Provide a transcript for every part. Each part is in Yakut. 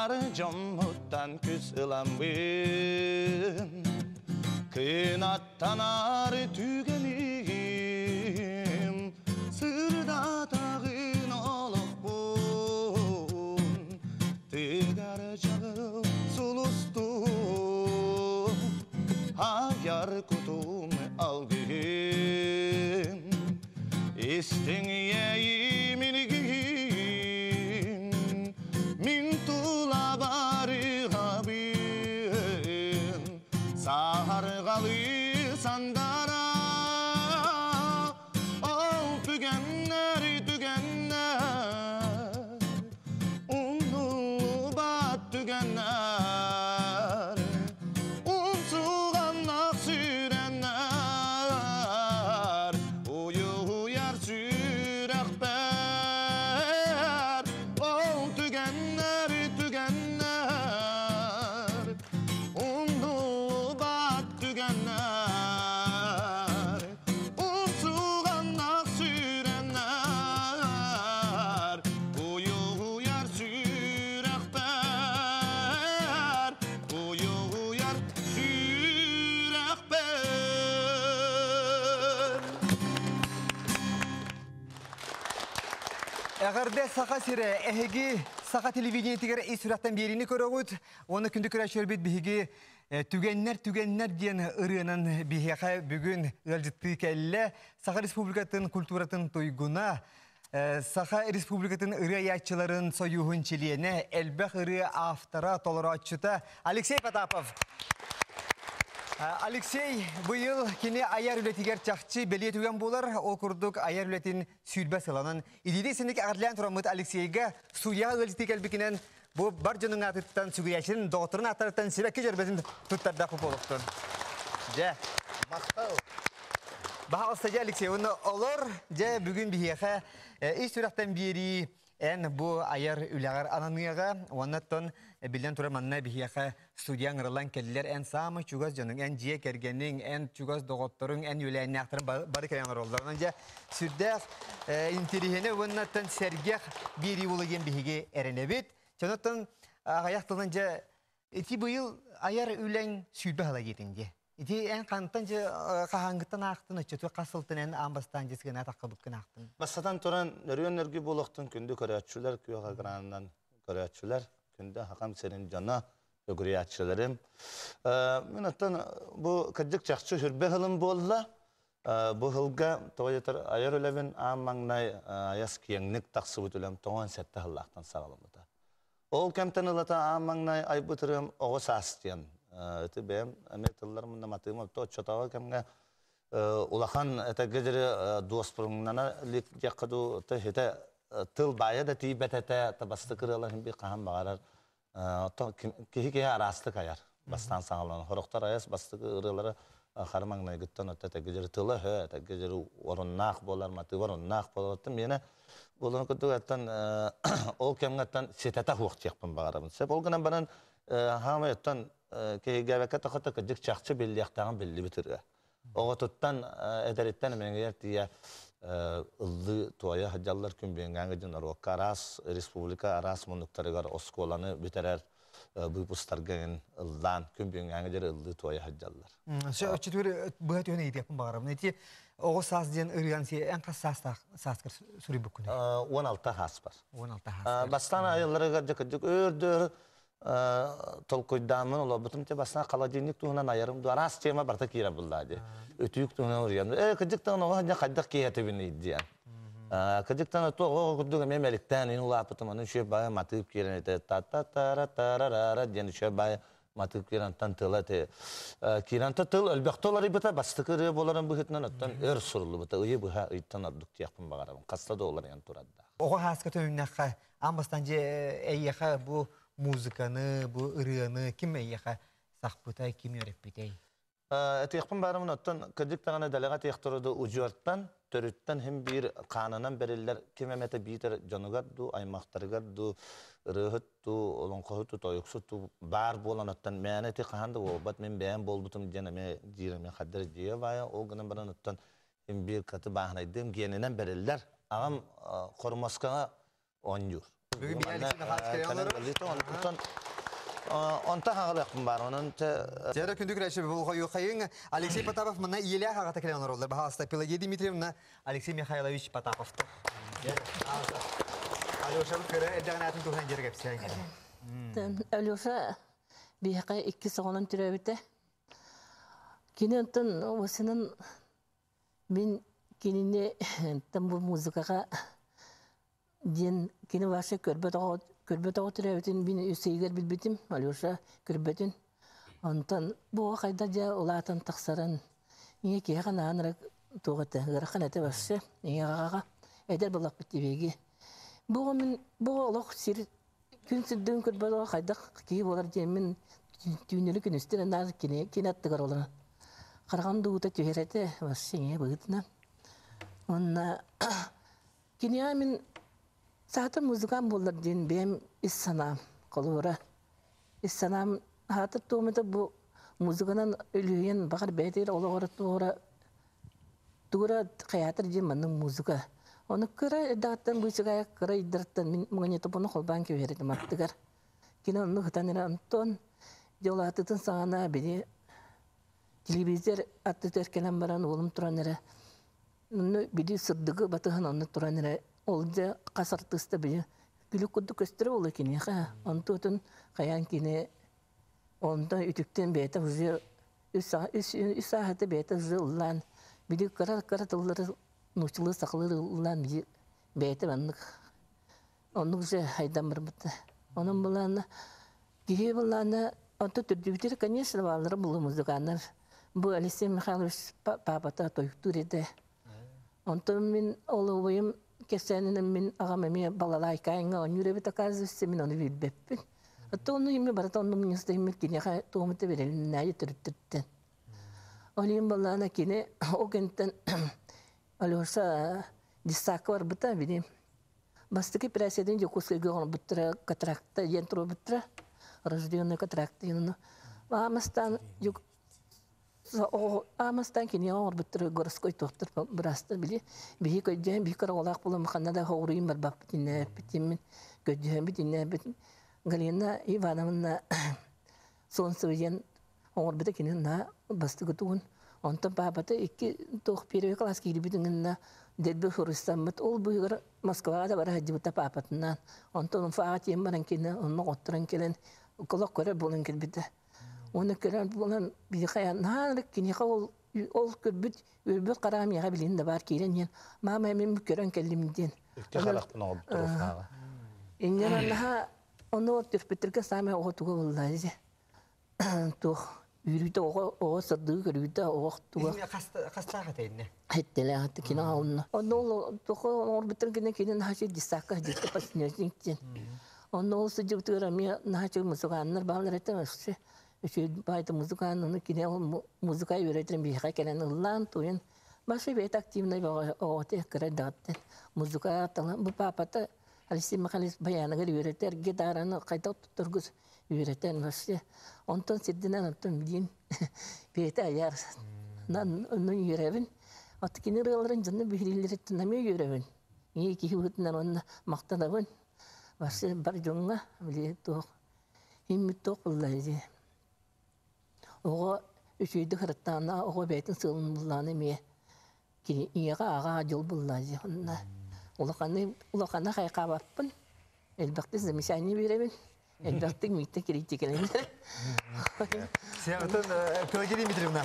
Бар дьоммуттан күс ыламмын, Кынаттанар түгэним, Сырдатаҕын олохпун, Тыгар чаҕыл сулустуун, Айар кутум алгыһын, Истиҥ иэйиимин Мин тула барыһабын, Саһарҕалыы сандара, Ол түгэннэр түгэннэр, Умнуллубат түгэннэр, Умсуғаннах сүрэннэр, Уйуһуйар сүрэхпэр, Ол түгэннэр түгэннэр, Умнуллубат түгэннэр, Умсуғаннах сүрэннэр, Уйуһуйар сүрэхпэр, Уйуһуйар сүрэхпэр. Эҕэрдэ Саха сирэ, эһиги Саха телевидениетигэр ис сүрэхтэн биэриини көрөҕүт. Уонна күндү көрөөччүлэрбит биһиги Түгэннэр түгэннэр диэн ырыанан биһиэхэ бүгүн ыалдьыттыы кэллэ. Саха Республикатын культуратын туйгуна, Саха Республикатын ырыа айааччыларын сойууһун чилиэнэ, элбэх ырыа автора, толорооччута Алексей Потапов. Алексей быйыл кини айар үлэтигэр чахчы бэлиэ түгэн буолар. Ол курдук айар үлэтин сүүрбэ сыланан илиини синик эҕэрдлээн тураммыт Алексейга студияҕа ыалдьыттыы кэлбикинэн бу бар дьонуҥ аатыттан сүгүрүйээччилэрин доҕотторун ааттарыттан сибэкки дьөрбөтүн туттарда Поповтун. Дьэ. Махтал. Баһаалыста дьэ Алексей, уонна олор дьэ бүгүн биһиэхэ ис сүрэхтэн биэрии эн бу айар үлэҕэр ананыаҕа уонна биллэн турар манна биһиэхэ студия ыҥырыллан кэллилэр эн саамай чугас дьонуҥ эн дьиэ кэргэниҥ эн чугас доҕотторуҥ эн үөлээннээхтэрин бары кэлэн олороллор онон дьэ сүрдээх интириэһинэй уонна сэргэх биэрии буолуо диэн биһиги эрэнэбит Чонотон аҕыйах тылынан дьэ ити быйыл айар үлэҥ 20 сыла диэтиҥ дии. Ити эн хантан дьэ хаһааҥҥыттан аахтын, оччотугар хас сылтан эн аан бастаан дьэ сыгына таххыбыккын аахтын? Бастатан туран, өрүөн өргү буолуохтун күндү көрөөччүлэр, күөх экранынан көрөөччүлэр, күндү хакам сирин дьоно, өгүрүйээччилэрим. Мин оттон бу кырдьык чахчы сүрбэ сылым буолла. Бу сылга тоҕо диэтэр айар үлэбин аан маҥнай айас киэҥник тахсыбыт үлэм тоҥон сэттэ сыллаахтан саҕаламмыта. Ол кэмтэн ылата аан маҥнай айбыт ырыам оҕо саас диэн. Ити бэйэм эмиэ тылларым матыым отто оччотооҕу кэмҥэ улахан этэргэ диэри дуоспуруҥнана илик диэххэ дуу, хитэ тыл баайа да тиийбэт этэ, бастакы ырыалар иһин хаһан баҕарар Оттон киһи киһи араастык айар. Бастаан саҥаланан. Сорохтор айас бастакы ырыалары хара маҥнайгыттан отто этэргэ дьөрү тыла өһө, этэргэ дьөрү оруннаах буолар, матыыба оруннаах буолар. Оттон миэнэ буолан курдук оттон ол кэмҥэ оттон ситэтэ суох диэхпин баҕарабын. Сөп ол гынан баран хаамай оттон киһигээбэккэ тохото кырдьык чахчы биллиэхтээҕин биллибит ырыа. Оҕотуттан эдэриттэн эмэҥигэр тиийэ ыллыы туойа сылдьаллар күн бүгүҥҥээҥи дьон норуокка араас республика араас муннуктарыгар оскуоланы бүтэрэр выпустарга эн ыллаан күн бүгүҥҥээҥи диэри ыллыы туойа сылдьаллар. Оччотугар быһа түһэн ыйытыахпын баҕарабын. Ити оҕо саас диэн ырыан эн хас саастаах сааскар суруйбуккун? 16 сааспар. 16 сааскар. Бастаан айылларыгар дьэ кырдьык өөр-дөр толкуйдааммын олорбутум те бастаан холодильник туһунан айарым ду араас тема барыта киирэ буллаа ди өтүүк туһунан уруйан э кырдьыктан оҕо дьэ хайдах киһи диэн кырдьыктан оҕо курдук эмиэ мэликтээн ин улааппытым аны үчүгэй баайы матыып киирэн этэ та та тара тарарара диэн үчүгэй баайы матыып киирэн оттон тыла те киирэн тыл өлбөхтө уларыйбыта бастакы ырыа буоларын быһыытынан оттон өр суруллубута ыйы быһа ыйтан ордук диэхпин баҕарабын хаста да уларыйан турардаах Оҕо хааска төнүннэххэ Аан бастаан дьэ эйиэхэ бу музыканы, бу ырыаны ким эйиэхэ сахпытай, ким үөрэппитэй? Этиэхпин баарымын оттон кырдьык даҕаны дэлэҕэ этиэхтэрэ да удьуортан, төрүттэн иһин биир хаанынан бэриллэр ким эмэтэ биитэр дьонугар дуу, аймахтарыгар дуу, ырыаһыт дуу, олоҥхоһут дуу, тойуксут дуу баар буолан оттон мээнэ ити хаһан да буолбат, мин бэйэм буолбутум диэн эмиэ диир эмиэ хаддара дьиэ баайа, ол гынан баран оттон иһин биир каты бааһынайдыым гиэнинэн бэриллэр. Аҕам хормоскаҕа оонньуур. Бүгүн биһи Алексей Михайлович кэлэн олорор. Онтон хаҕалыахпын баар. Онон Дьэ күндү көрөөччү болҕойуохайыҥ Алексей Потапов манна ийэлээх аҕата кэлэн олороллор. Баһаалыста Пелагея Дмитриевна, Алексей Михайлович Потаповтар. Алеша көрө эрдэҕин аатын туһунан дьэрэ кэпсээн. Алеша биһиэхэ иккис оҕонон төрөөбүтэ. Кини онтон осынан мин кинини бу музыкаҕа диэн кини вообще көрбөт оҕо көрбөт оҕо төрөөбүтүн мин үс ыйыгар билбитим Алеша көрбөтүн. Онтон бу оҕо хайда дьэ улаатан тахсарын ийэ киһиэхэ наһаа ынырык туох этэ ыарахан этэ вообще ийэ аҕаҕа эдэр буоллахпыт дии Бу оҕо мин бу оҕо олох сир күн сирдин көрбөт оҕо хайдах киһи буолар диэммин түүннэри күнүстэн наар кини кини аттыгар олорон хараҕым дуута түһэр этэ вообще ийэ быһыытынан. Уонна Киниэхэ мин саатар музыкант буоллар диэн бэйэм ис санаам холобура ис санаам аһаатар туомата бу музыканан үлүһүйэн баҕар бэйэтигэр олоҕор туора тугура хайаатар диэн маннык музыка ону кыра эрдэҕиттэн быычыкайа кыра ыйдарыттан мин магнитофону холбоон кэбиһэр этим аттыгар кини оннук ытан эрэ онтон дьолаатытын саҕана били телевизор аттытыгар кэлэн баран уолум туран эрэ Онно били сырдыгы батыһан онно туран эрэ ол дьэ хас артыыста били күлүк курдук көстөрө буолуо киниэхэ. Онтуотун хайаан кини онтон үтүктэн бэйэтэ уже үс үс сааһыта бэйэтэ уже ыллаан били кыра кыра тыллары нууччалыы сахалыы ыллаан били бэйэтэ маннык оннук уже хайдан барбыта. Онон былаана киһи былаана онто төрдүбүтүр конечно бааллара булу музыканнар. Бу Алексей Михайлович папата тойуктуур этэ. Онтон мин ол убайым кэпсээнинэн мин аҕам эмиэ балалайкаҥҥа оонньуур эбит оказывается мин ону билбэппин. Оттон ону имми барыта онну мунньуста иммит киниэхэ туомута берилиннээйи төрүттүттэн. Ол иһин балаана кини ол кэнниттэн Алеша десакка барбыта били Бастакы операциятын Дьокуускайга оҥорбуттара катаракта диэн туруорбуттара. Рожденный катаракта диэн Аамастаан Аамастаан кинигэ оҥорбуттара городской туохтар быраастар били биһи көддьөһөн биһи кыра оҕолоох буолан ханна да хоҕуруйун барбаппыт иннээппит мин көддьөһөнбүт иннээппит Галина Ивановна Солнцева диэн оҥорбута кини на бастакы тугун онтон паапата икки туох первый класс киирбитин гынна дэлби суруйсаммыт ол быыһыгар Москваҕа да бара сылдьыбыта паапатынаан онтон Уфаҕа тиийэн баран кини онно отторон кэлэн олох көрөр буолан кэлбитэ уонна көрөр буолан биһиэхэ наһаа киниэхэ ол ол көрбүт үөрбүт хараҕа миэхэ билигин да баар киирэн иһэн маама мин көрөн кэллим диэн икки харахпын оҥорбуттар Уфаҕа инньэ наһаа ону төрпүттэргэ саамай оҕо туга буолла туох үүрүүтэ оҕо оҕо сырдыгы көрүүтэ оҕо туга Хастаах этэ инне? Хеттелээх кини онно онно ол туох оҥорбуттар гына кини наһаа десакка дьикти паснётник диэн онно ол сылдьыбытыгар эмиэ наһаа музыканнар бааллар этэ вообще үчүгэй баайда музыкант ону кини ол музыка үөрэтэн биһиэхэ кэлэн ыллаан туйан башы бэйэтэ активный оҕо кыра даҕаттан музыка талан бу папата Алексей Михайлович баяныгар үөрэтэр гитараны хайдах туттаргыс үөрэтэн вообще онтон сирдинэн онтон билиин бэйэтэ айар онно үөрэбин от кини ырыаларын дьонно биһирииллэриттэн эмиэ үөрэбин ийэ киһи быһыытынан уонна махтанабын вообще бар дьоҥҥо били туох ииммит туох булла дии оҕо үчүгэйдик сырыттаҕына оҕо бэйэтин сыалын буллаҕына эмиэ кини ийэҕэ аҕа дьол булла дии онно улаханы улаханы хайҕаабаппын элбэхтик замечание биэрэбин элбэхтик мииттэн критикэлэнэр Отон Пелагея Дмитриевна,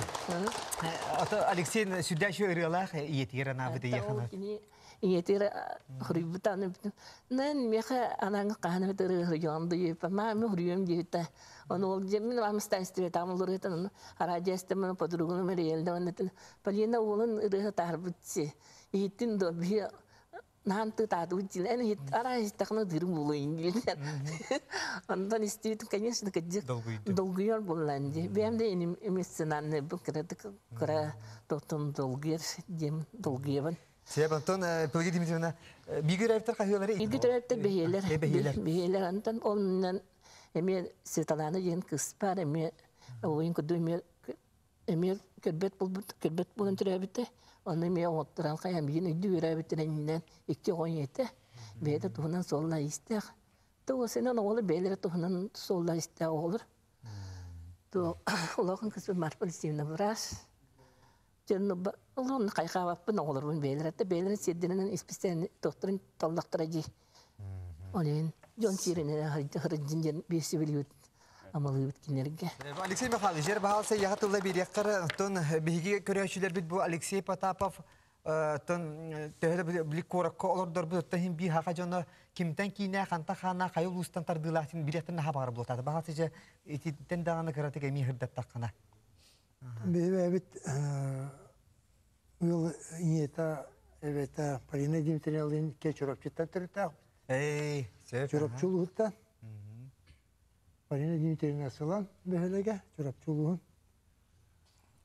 ото Алексей сүрдээх ырыалаах ийэтигэр анаабыт ийэхана. Ийэтигэр хоруйбутааны бүтүн. Нэн миэхэ анаҥы хаһан эбит ырыа хоруйуом диэбиппэ. Маами хоруйуом диэбитэ. Ону ол дьэммин маамыстаан истибэтаҕым олоруйтан ону араадьыйастаммын подругунум эрийэлдэ уонна Полина уолун ырыа таһарбыт си. Иһиттин дуо биһи наһан тыытаатыбыт диэн эн иһит араа иһиттэххинэ ытыырым буолуо диэн. Онтон истибитим, конечно, кырдьык долгуйар буоллаан дии. Бэйэм да эмоциональный бу кыратык кыра тохтон долгуйар диэм долгуйабын. Сөп, онтон Пелагея Дмитриевна, биир өрөптөр хаһыалары Биир өрөптөр бэһиэлэр. Бэһиэлэр. Онтон оннунан эмиэ Светлана диэн кыыс баар, эмиэ ойун курдук эмиэ эмиэ көрбөт буолбут, көрбөт буолан төрөөбүтэ. Ону эмиэ оҥотторон хайаан биир өйдүү үөрээбиттэринэн икки оҕо ийэтэ. Бэйэтэ туһунан суолла истээх. Туосынан оҕолор бэйэлэрэ туһунан суоллар истээх оҕолор. Ту улахан кыыспыт Марфа Алексеевна врач. Дьонну олорун хайҕаабаппын оҕолорбун бэйэлэрэ да бэйэлэрин сиэрдэринэн исписээн тохторун таллахтара дии. Ол иһин дьон сиэринэн хырдьын диэн биир сүбэлиибит амалыыбыт кинилэргэ. Алексей Михайлович, жер баһаалса яха тылла биэриэххэр, оттон биһиги көрөөччүлэрбит бу Алексей Потапов оттон төһө да били куоракка олордорбут, оттон иһин биир хаха дьоно кимтэн киинэ ханта хаана хайа улуустан тардыылаах билиэхтэн наһаа баҕар буолтаата. Баҕас ичэ ититтэн даҕаны кыратык эмиэ хырдаттаххына. Биһиги ыал ийэтэ эбэтэ Полина Дмитриевналыын Чурапчыттан төрүттээх. Эй, сөп. Чурапчы улууһуттан. Полина Дмитриевна Сылан бөһүөлэгэ Чурапчы улууһун.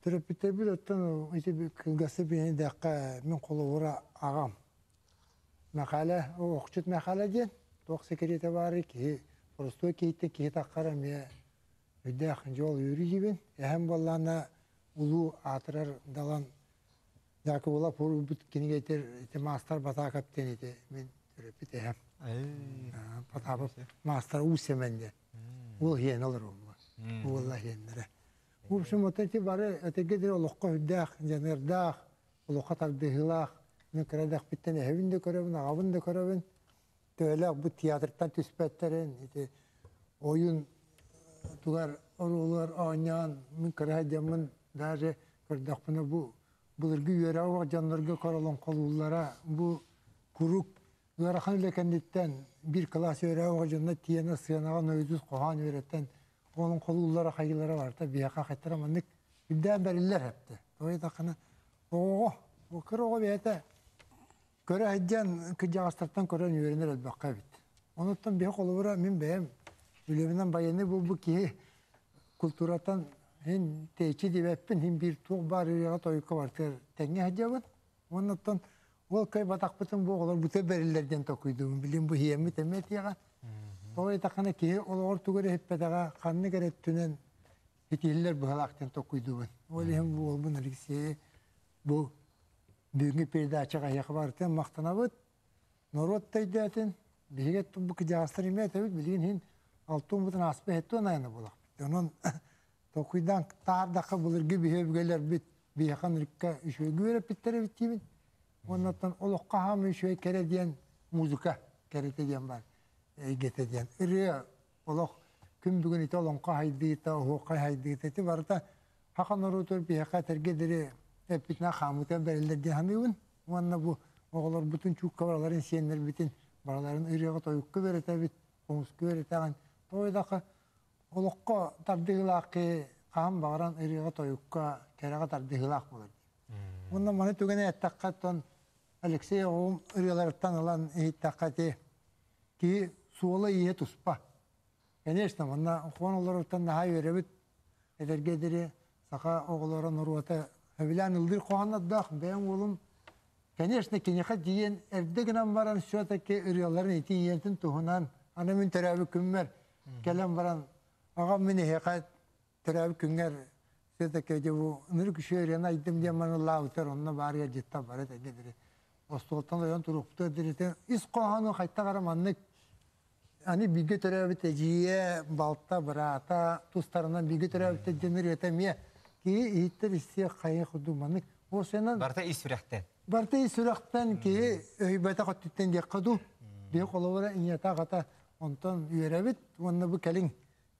Төрөппүттэрбит оттон ити кылгасы биһиэхэ мин холобура аҕам. Мэхээлэ, охчут Мэхээлэ диэн туох секретэ баарый киһи простой киһиттэн киһи таххара эмиэ өйдөөх дьол үөрүү диибин. Эһэм буоллаана улуу аатырар далан Дьаакыбылап уруйбут кинигэтэр ити маастар Батаакап диэн ити мин төрөппүт эһэм. Потапов маастар Уус Сэмэн диэн. Уол иһиэн олоруомма. Уолла иһиэннэрэ. В общем, вот эти бары этигэ диэри олоххо үрдээх, дьаныардаах, олоххо тардыһыылаах. Мин кыра эрдэхпиттэн эһэбин да көрөбүн, аҕабын да көрөбүн. Төһөлөөх бу театртан түспэттэрин, ити ойун тугар оруолугар оонньоон, мин кыра сылдьаммын даже көрдөхпүнэ бу былыргы үөрэҕи дьоннорго королоҥхолууллара бу куруук ыарахан үлэ кэнниттэн биир кылаас үөрэҕи дьонно тиэнэ сыанаҕа нойдус хоһоон үөрэттэн олоҥхолууллара хайыылара барыта биһиэхэ хайтара маннык үрдээн бэриллэр эптэ. Тоҕо диэтэххинэ оҕоҕо кыра оҕо бэйэтэ көрө сылдьан кырдьаҕастартан көрөн үөрэнэр элбэххэ эбит. Онуттан биһи холобура мин бэйэм үлэбинэн байыаннай буолбут киһи культураттан хин тэйиччи диэбэппин, хин биир туох баар ырыаҕа тойукка барытыгар тэҥҥэ сылдьабын. Уоннаттан ол кыайбатахпытын бу оҕолор бутэ бэриллэр диэн токуйдуубун. Билин бу иһиэммит эмиэ этиэҕэ. Тоҕо диэтэххинэ киһи олоҕор тугу эрэ иһиппэтэҕэ ханнык эрэ өттүнэн итииллэр быһалаах диэн токуйдуубун. Ол иһин бу уолбун Алексейи бу бүгүҥҥү передачаҕа эһиэхэ барытын махтанабыт. Норуот да өйдөөтүн, биһиги бу кыдьаҕастар эмиэ этэбит, билигин иһин алтын бутун ааспа иһиттэн айана буолахпыт. Онон толкуйдаан таардахха былыргы биһи өбүгэлэрбит биһиэхэ ынырыкка үчүгэйгэ үөрэппиттэр эбит диибин. Уоннаттан олоххо хаамыы үчүгэй кэрэ диэн музыка кэрэтэ диэн бар эйгэтэ диэн. Ырыа олох күн бүгүн ити олоҥхо хайдыыта, оһуохай хайдыыта ити барыта хаха норуотугар биһиэхэ этэргэ диэри эппитинэн хаамыытынан бэриллэр диэн саныыбын. Уонна бу оҕолорбутун чуукка бараларын сиэннэрбитин бараларын ырыаҕа тойукка үөрэтэбит, хомуска үөрэтэҕин. Тоҕо диэтэххэ олоххо тардыһыылаах киһи хаһан баҕаран ырыаҕа тойукка кэрэҕэ тардыһыылаах буолар дии. Уонна маны түгэни эттэххэ оттон Алексей оҕом ырыаларыттан ылан иһиттэххэ ити киһи суола-ииһэ туспа. Конечно, манна хон олороруттан наһаа үөрэбит. Эдэргэ диэри саха оҕолоро норуота сөбүлээн ыллыыр хоһооннордоох. Бэйэм уолум, конечно, киниэхэ тиийэн эрдэ гынан баран все-таки ырыаларын ити ийэтин туһунан аны мин төрөөбүт күммэр кэлэн баран аҕам мин эһиэхэ төрөөбүт күҥҥэр все-таки дьэ бу ынырык үчүгэй ырыаны айдым диэн баран ыллаабыттар онно баар ыалдьыттар бары тэҥҥэ диэри остуолтан ойон туруохпутугар диэри ис хоһоону хайтах эрэ маннык аны бииргэ төрөөбүт эдьиийэ, балта, быраата тустарынан бииргэ төрөөбүттэр диэн ырыата эмиэ киһи иһиттэр истиэх хайа курдук маннык уопсайынан Барыта ис сүрэхтэн. Барыта ис сүрэхтэн киһи өйбөтөх өттүттэн диэххэ дуу. Биһи холобура ийэтэ аҕата онтон үөрэбит уонна бу кэлиҥ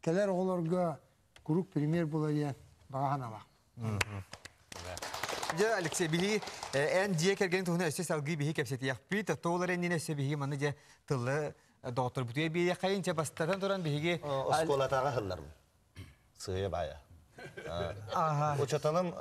кэлэр оҕолорго куруук пример буолар диэн баҕа санаалаах. Дьэ, Алексей, биһи эн дьиэ кэргэниҥ туһунан өссө салгыы биһи кэпсэтиэхпит. Тоолар иннинэ өссө биһиги манна дьэ тылы доҕотторбутугар биэриэххэйин. Чэ, бастатан туран биһиги Оскуолатааҕы аһылларбын. Сыыйа баайа. Учууталым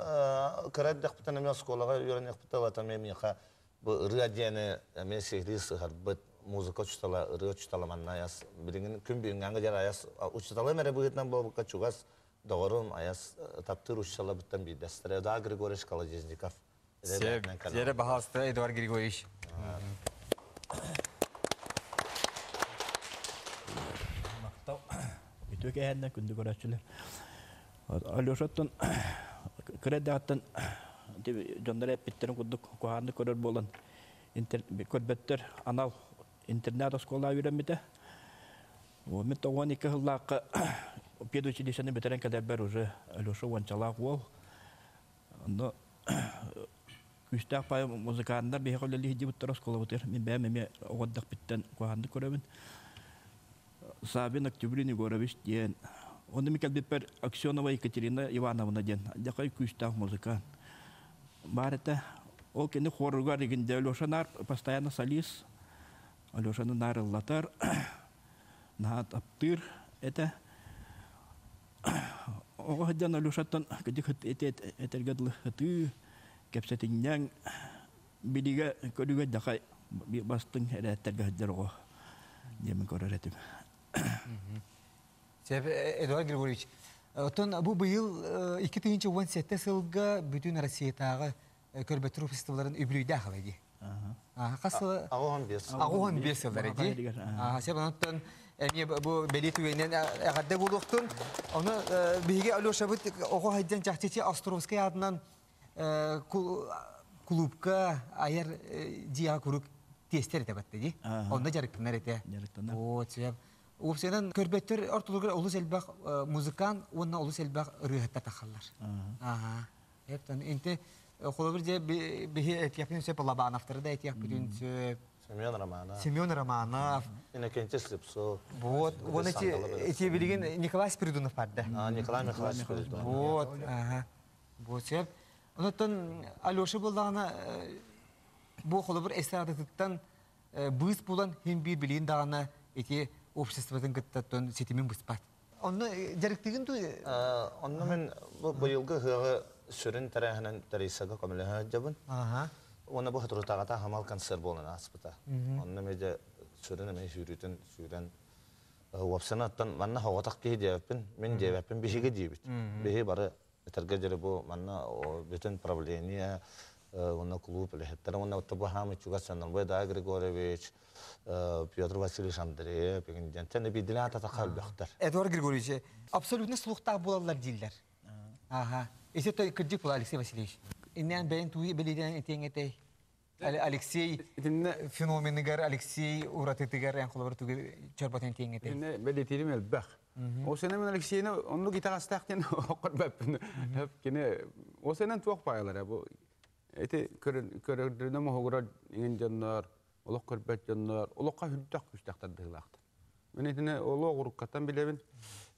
кыра эрдэхпиттэн эмиэ оскуолаҕа үөрэниэхпиттэн ылата эмиэ миэхэ бу ырыа диэни эмиэ сиһилии сыһарбыт музыка учуутала, ырыа учуутала манна айас билигин күн бүгүҥҥэ диэри айас учууталым эрэ быһыытынан буолбукка чугас доҕорум айас таптыыр учууталабыттан биирдэстэрэ Эдуард Григорьевич Колодезников. Сиэрэ баһаалыста Эдуард Григорьевич. Махтал. Үтүө кэһэннэ күндү көрөөччүлэр. Алешаттан кыра эрдэҕиттэн дьоннор эппиттэрин курдук куһааннык көрөр буолан көрбөттөр анал интернат оскуола үөрэммитэ. Мен 92 сыллаахха педучилищены бүтэрэн кэлэрбэр уже Алеша уончалаах уол. Онно күүстээх пай музыканнар биһиэхэ үлэлии сылдьыбыттар оскуолабытыгар. Мин бэйэм эмиэ оҕо эрдэхпиттэн куһаҕаннык көрөбүн. Саввин Октябрин Егорович диэн. Онно мин кэлбиппэр Аксенова Екатерина Ивановна диэн дьакай күүстээх музыкант баар этэ. Ол кини хоругар игинде Алеша наар постоянно солист. Алешаны наар ыллатар, наһаа таптыыр этэ. Оҕо сылдьан Алешаттан кыдьык этэргэ дылы ытыы, кэпсэтинньэҥ, билигэ көрүүгэ дьахай бастыҥ эрээттэргэ сылдьар оҕо диэмин көрөр этим. Сөп, Эдуард Григорьевич, оттон бу быйыл 2017 сылга бүтүн Россиятааҕы көрбөттөр обществоларын үбүлүйдээх ылай дии. Хас сыл? 85. 85 сыллар дии. Сөп, онтон эмиэ бу бэлиэ түгэнинэн эҕэрдэ буолуохтун. Ону биһиги Алешабыт оҕо сылдьан чахчы Островскай аатынан кулуупка айар дьиэҕэ куруук тиэстэр этэ батта дии. Онно дьарыктанар этэ. Дьарыктанар. Вот, сөп. Уопсайынан көрбөттөр ортолоругар олус элбэх музыкант уонна олус элбэх ырыаһыттар тахаллар. Аха. Эптэн инте холобур дьэ биһи этиэхпитин сөп Лобановтары да этиэхпитин сөп. Семен Романов. Семен Романов. Иннокентий Слепцов. Вот, вот эти, эти билигин Николай Спиридонов барда. Николай Михайлович Спиридонов. Вот, ага. Вот сөп. Онтон Алеша булдаҕына бу холобур эстрадатыттан быыс булан хин биир билигин даҕаны ити обществотын кытта ситимин быспат. Онно дьарыктыгын ту Онно мен бу быйылгы ыһыаҕы сүрүн тэрээһинэн тэрийсэгэ көмөлөһө сылдьабын. Уонна бу соторутааҕыта аһымал концерт буолан ааспыта. Онно эмиэ сүрүн эмиэ сүүрүүтүн сүүрэн уопсанаттан манна хоҕотох киһи диэбэппин, мин диэбэппин, биһиги диибит. Биһи бары этэргэ дьөрү бу манна бүтүн правление уонна клуб үлэһиттэрэ уонна бу хаамый чугас Санарбай Да Григорьевич, Петр Васильевич Андреев диэн биирдилээн ататахха өлбөхтөр. Эдуард Григорьевич, абсолютно слухтаах буолаллар дииллэр. Ага. Если это кырдьык була, Алексей Васильевич. Иннээн бэйэн туи билиитинэн этиэҥ этэй. Алексей феноменыгар, Алексей уратытыгар эн холобур тугу чорботон этиэҥ этэй. Итиннэ бэлиэтиирим элбэх. Ол сенен мен Алексейни оннук итэҕэстээх диэн оккорбэппин. Кини ол сенен туох баайалара бу эти көрөрдөрүнэ моһугурар иҥин дьоннор, олох көрбөт дьоннор, олоххо хүрдэх күстэхтэр быһыылаахтар. Мен итини олох уруккаттан билэбин.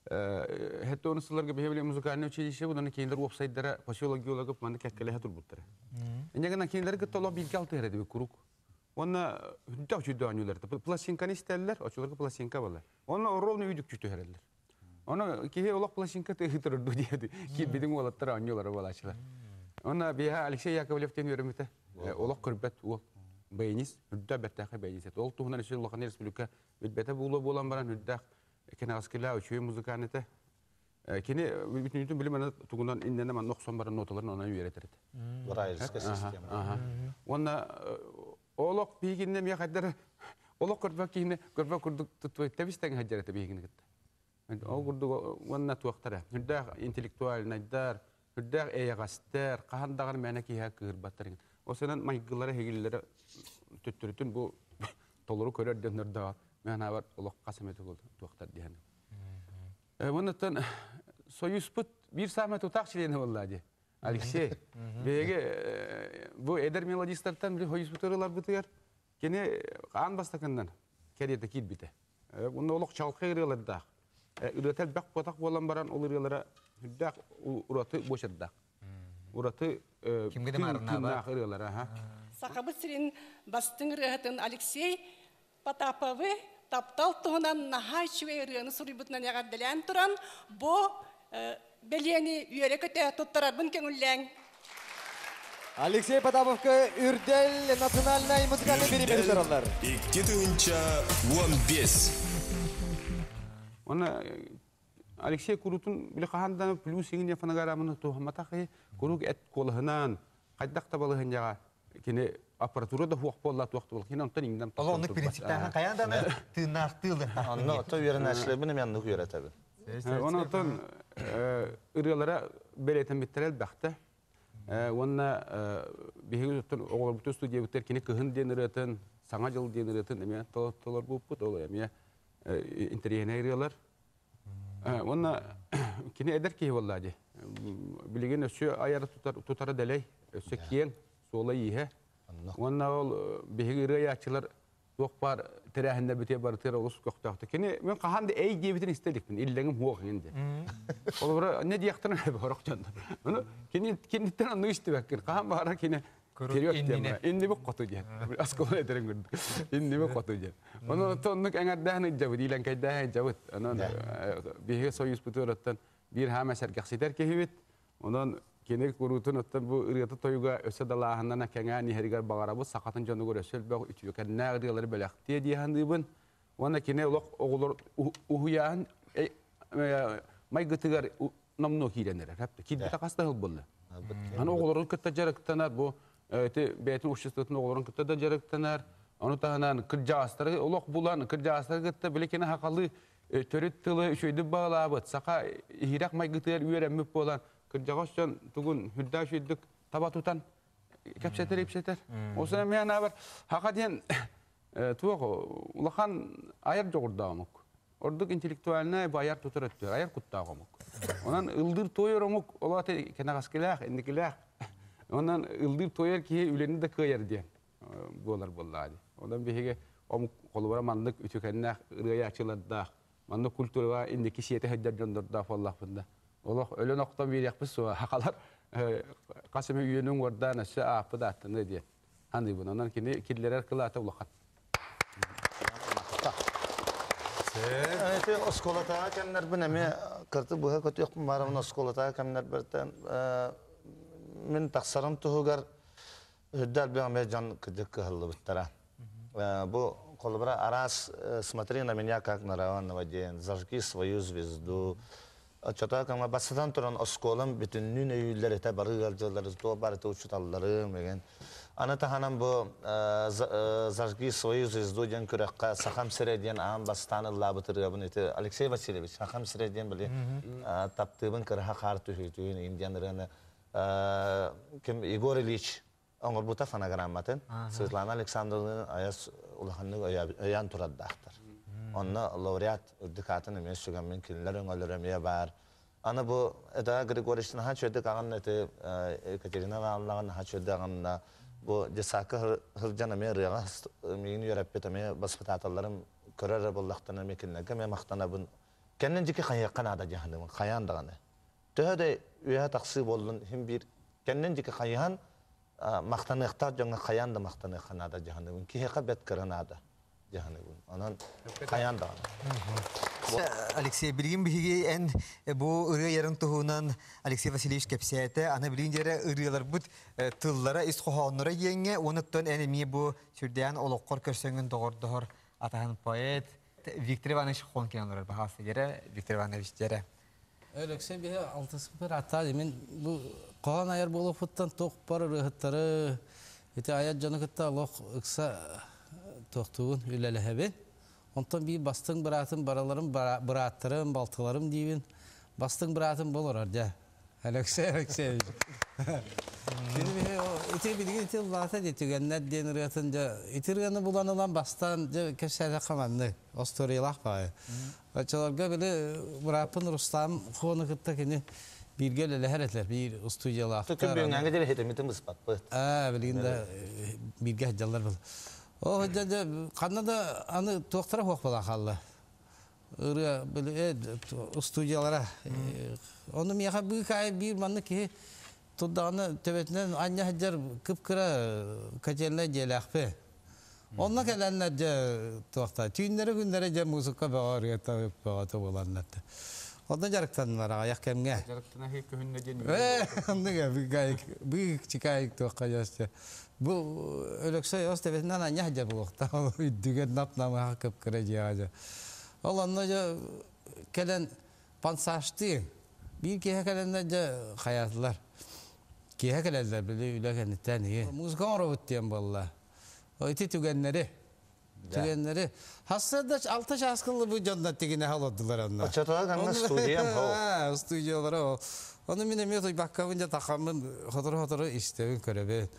Хэтте оны сылларга биһи музыкальный училище будан кинилер уопсайдара поселок геологов манны кэккэлэһэ турбуттара. Инне гынан кинилер кытта олох бииргэ алтыһар этибит куруук. Уонна үрдэх үчүйдө оонньуулар. Пластинканы истэллэр, очолорго пластинка болар. Онно ровно үйдүк түһэрэллэр. Оны киһи олох пластинка тыһытыр ду диэди. Кирбидин уолаттар оонньуулара буолаачылар. Онно биһа Алексей Яковлев диэн үөрэммитэ. Олох көрбөт уол. Баянист, үрдэ бэртээхэй баянист. Ол туһунан өссө улахан республика билбэтэ буолуо буолан баран үрдээх кэнэҕэскилээх үчүгэй музыкант этэ. Кини бүтүннүүтүн билим аны тугунан иннэнэ манна охсон баран ноталарын онон үөрэтэр этэ. Брайлевская система. Уонна олох биһигинне эмиэ хайдар олох көрбөт киһини көрбөт курдук туттуй тэбис тэҥ сылдьар этэ биһигини кытта. Ол курдук уонна туохтара үрдээх интеллектуальнайдар, үрдээх эйэҕэстэр, хаһан даҕаны мээнэ киһиэхэ кыырбаттар. Осунан майгылара иһигиллэрэ төттөрүтүн бу толору көрөр дьоннордоох мен анаабар олох хас эмэ туохтар диэн. Оннуттан союзпут биир саамай тутаах чилиэнэ буолла дии. Алексей, биһиги бу эдэр мелодистартан били союзпутугар ыларбытыгар кини аан бастакыннан кэриэтэ киирбитэ. Онно олох чалхай ырыалардаах. Ырыата элбэх буотах буолан баран ол ырыалара үрдээх ураты буочардаах. Ураты тыыннаах ырыалара. Сахабыт сирин бастыҥ ырыаһытын Алексей Потаповы таптал туһунан наһаа үчүгэй ырыаны суруйбутунан эҕэрдэлээн туран, бу бэлиэни үөрэ-көтө туттарарбын көҥүллээҥ. Алексей Потаповка Үрдэл национальнай музыкальный бириэмэ тутараллар. 2015. Оны Алексей курутун били хаһан да плюс иҥин фонограмманы туһамматах куруук эт куолаһынан хайдах да балаһынньаҕа кини аппаратура да хуох буолла туох да кини онтон иҥнэн Ол оннук принциптээхин хайаан даҕаны тыыннаахтыы Онно ото үөрэнээччилэрбин эмиэ оннук үөрэтэбин. Онон ырыалара бэлиэтэммиттэрэ элбэхтэ. Уонна биһиги оҕолорбутун студиябыттар кини кыһын диэн ырыатын, саҥа дьыл диэн ырыатын эмиэ толорбуппут. Ол эмиэ Интэриэһинэй ырыалар. Уонна кини эдэр киһи буолла дии. Билигин өссө айар тутара дэлэй, өссө киэҥ, суола-ииһэ. Уонна ол биһиги ырыа айааччылар туох баар тэрээһиннэр бүтүө барытыгар олус көхтөөхтөр. Кини мен хаһан да эй диэбитин истэ иликпин, иллэҥим суох иҥин диэн. Холобура, не диэхтэрин орох дьоннор. Ону кини киниттэн оннук истибэккин. Хаһан баҕарар кини Вперед диэн, иннибит хоту диэн. Оскуола этэрин курдук. Иннибит хоту диэн. Ону оннук эҥэрдээһин ыдьабыт, иилэҥкэйдээһин ыдьабыт. Онон биһиги союзпутугар оттон биир хаама сэргэхситэр киһибит. Онон кини куруутун оттон бу ырыата тойуга өссө далааһыннана кэҥээн иһэригэр баҕарабыт, сахатын дьонугар өссө элбэх үтүөкэннээх ырыалары бэлэхтиэ дии саныыбын. Уонна кини олох оҕолор уһуйаан майгытыгар номнуо киирэн эрэр. Киирбитэ хас да сыл буолла. Аны оҕолорун кытта дьарыктанар, бу ити бэйэтин обществотын оҕолорун кытта да дьарыктанар. Ону таһынан кырдьаҕастары олох булан, кырдьаҕастары кытта били кини хахалыы төрүт тылы үчүгэйдик баҕалаабыт, саха иһирэх майгытыгар үөрэммит буолан, кырдьаҕас дьон тугун үрдээх үчүгэйдик таба тутан кэпсэтэр ипсэтэр. Ол мен анаабар хаха диэн туох улахан айар дьоҕурдаах омук. Ордук интеллектуальнай бу айар тутар өттүгэр айар куттаах омук. Онон ылдыыр туойар омук ол аты кэнэҕэскилээх, инникилээх. Онон ылдыыр туойар киһи үлэни да кыайар диэн буолар буоллаҕа дии. Онон биһиги омук холобура маннык үтүкэннээх ырыайааччылардаах, маннык культураҕа инники сиэтэ сылдьар дьоннордоох буоллахпын да олох өлөн охтон биэриэхпит суоҕа. Хахалар хас эмэ үйэни уҥуордаан өссө ааппыт ааттаныа диэн саныыбын. Онон кини киллэрэр кылаата улахан. Эти оскуолатааҕы кэмнэрбин эмиэ кырты быһа көтүөхпүн баарабын оскуолатааҕы кэмнэрбиттэн мин тахсарым туһугар үрдэ элбэх эмиэ дьон кырдьык кыһаллыбыттара. Бу холобура араас «Смотри на меня, как на равного» диэн «Зажги свою звезду», Оччотоо кэмҥэ бастатан туран оскуолам бүтүннүүн өйүүллэр этэ, бары ыалдьаллар, туох барыта учууталларым игин. Аны таһынан бу «Зажги свою звезду» диэн күрэххэ «Сахам сирэ» диэн аан бастаан ыллаабыт ырыабын ити Алексей Васильевич «Сахам сирэ» диэн били таптыыбын кыраһа хаар түһүүтүн иин диэн ырыаны ким Егор Ильич оҥорбута фонограмматын Светлана Александровна айас улаханнык өйөөн турардаахтар. Онно лауреат үрдүк аатын эмиэ сүгэммин кинилэр өҥөлөрө эмиэ баар. Аны бу это Григорьевич наһаа үчүгэйдик аҕынна ити Екатерина Ивановнаҕа наһаа үчүгэйдик аҕынна. Бу детсадка сылдьан эмиэ ырыаҕа миигин үөрэппит эмиэ баспытааталларым көрөр эрэ буоллахтарына эмиэ кинилэргэ эмиэ махтанабын. Кэннин дьики хайыахха наада дьаһаныбын хайаан даҕаны. Төһө да үөһэ тахсыы буоллун иһин биир кэннин дьики хайыһан махтаныахтаах дьоҥҥо хайаан да махтаныахха наада дьаһаныбын. Киһиэхэ бэт кыра наада дьаһаныбын. Онон хайаан даҕаны. Алексей, билигин биһиги эн бу ырыа ярын туһунан Алексей Васильевич кэпсээтэ. Аны билигин дьэрэ ырыаларбыт тыллара, ис хоһоонноро диэҥҥэ, уонуттан эн эмиэ бу сүрдээн олоххор көрсөҥҥүн доҕордоһор атаһын поэт Виктор Иванович Хонкин олорор. Баһаалыста дьэрэ, Виктор Иванович дьэрэ. Өлөксөй биһи алтыспыт аттаа мин бу хоһоон айар буолуохпуттан туох бар ырыаһыттары ити айар дьону кытта олох ыкса туохтуубун үлэлэһэбин. Онтон биир бастыҥ быраатым барыларын бырааттарым, балтыларым диибин. Бастыҥ быраатым бу олорор дьэ. Алексей Алексеевич. Ити билигин ити ыллаата дии түгэннэр диэн ырыатын дьэ ити ырыаны булан ылан бастаан дьэ кэпсээтэххэ маннык остуоруйалаах баҕайы. Оччолорго били бырааппын Рустам Хуону кытта кини бииргэ үлэлэһэр этилэр, биир устудьуйалаахтар. Түкүн бүгүҥҥэ диэри хитимитин быспаппыт. Аа, билигин да бииргэ сылдьаллар был. Ол дьэ ханна да аны туохтара суох буолан хаалла. Ырыа били устудьуйалара. Ону миэхэ быыкаайы биир маннык киһи турдаҕына төбөтүнэн анньа сылдьар кып-кыра котельнай дьиэлээхпи. Онно кэлэннэр дьэ туохта түүннэри-күннэри дьэ музыка бөҕө ырыата бөҕөтө буоланнар. Онно дьарыктаннылар аҕыйах кэмҥэ. Дьарыктана күһүннэ диэн Оннук быык чикаайык туохха дьэ Бу Өлөксөй ос төбөтүнэн анньа сылдьар буолуохтаах үрдүгэр нап-намыһах кып-кыра дьиэҕэ дьэ. Ол онно дьэ кэлэн пансажтыы биир киэһэ кэлэннэр дьэ хайаатылар. Киэһэ кэлэллэр били үлэ кэнниттэн иһи. Музыка оҥоробут диэн буолла. Ити түгэннэри түгэннэри хассыарда алта чааскылы бу дьоннор тигинэһэ олордулар онно. Оччотугар ганна студиям ол. Студиялара ол. Ону мин эмиэ туйбаккабын дьэ тахаммын сотору-сотору истэбин көрөбүн.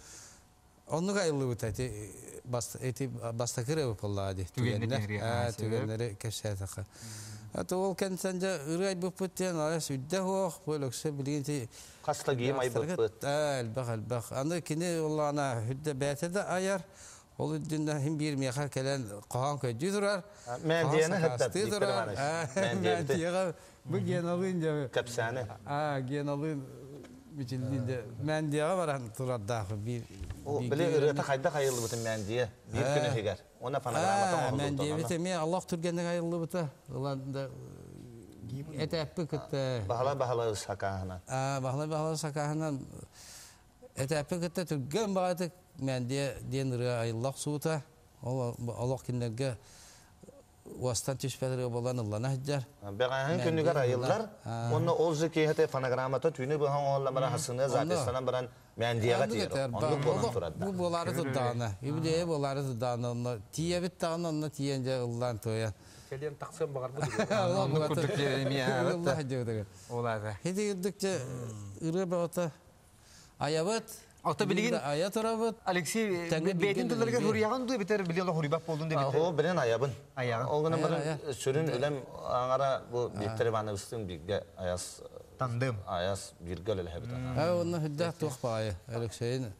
Оннук айыллыбыта эти бас эти бастакы ырыа буоллаҕа дии. Түгэннэр түгэннэри кэпсээтэххэ. Аты ол кэнтэн дьэ ырыа айбыппыт диэн арас үрдэ суох, бу Өлөксөй билигин ти Хаста гиим айбыппыт. Элбэх элбэх. Аны кини улаана үрдэ бэйэтэ да айар. Ол үрдүнэн хим биир миэхэ кэлэн хоһоон көйдүү турар. Мээндийэни хыттат Виктор Иванович. Мээндийэҕэ бу Геналыын дьэ кэпсээни. Аа Геналыын бичилдиин дьэ Мээндийэҕэ баран турардаах биир. Били ырыата хайдах айыллыбытын Мээндийэ биир күн иһигэр. Уонна фонограммата оҥоһуллубута. Мээндийэбит эмиэ олох түргэнник айыллыбыта. Ылан да этээппи кытта. Баһыла баһыла сакааһынан. Аа баһыла баһыла сакааһынан этээппи кытта түргэн баҕатык Мээндийэ диэн ырыа айылла охсубута. Ол олох кинилэргэ уостан түспэт ырыа буолан ыллана сылдьар. Бэҕэһээҥ күнүгэр айыллар. Уонна ол же киэһэтэ фонограммата түүнү быһа оҥоһуллан баран хасыны запистанан баран Мээндийэҕэ тиийэр. Оннук буолан турар да. Бу буолаары турдаҕына, юбилейа буолаары турдаҕына, онно тиийэбит даҕаны, онно тиийэн дьэ ыллаан туойан. Кэлиэн тахсыан баҕарбыт. Оннук курдук эмиэ. Ылла сылдьыбытыгар. Ол аата. Ити үрдүк дьэ ырыа бөҕөтө айабыт. Ото билигин айа турабыт. Алексей бэйэтин тылларыгар хуруйаҕын дуу битэр билин олох хуруйбат буолдун да битэр. Оо билин айабын. Аяҕын. Ол гынан баран сүрүн үлэм аҥара бу Виктор Ивановичтыын бииргэ аяс тандым. Аяс бииргэ үлэлэһэбит. Аа онно хүддээх туох баҕайы Алексейин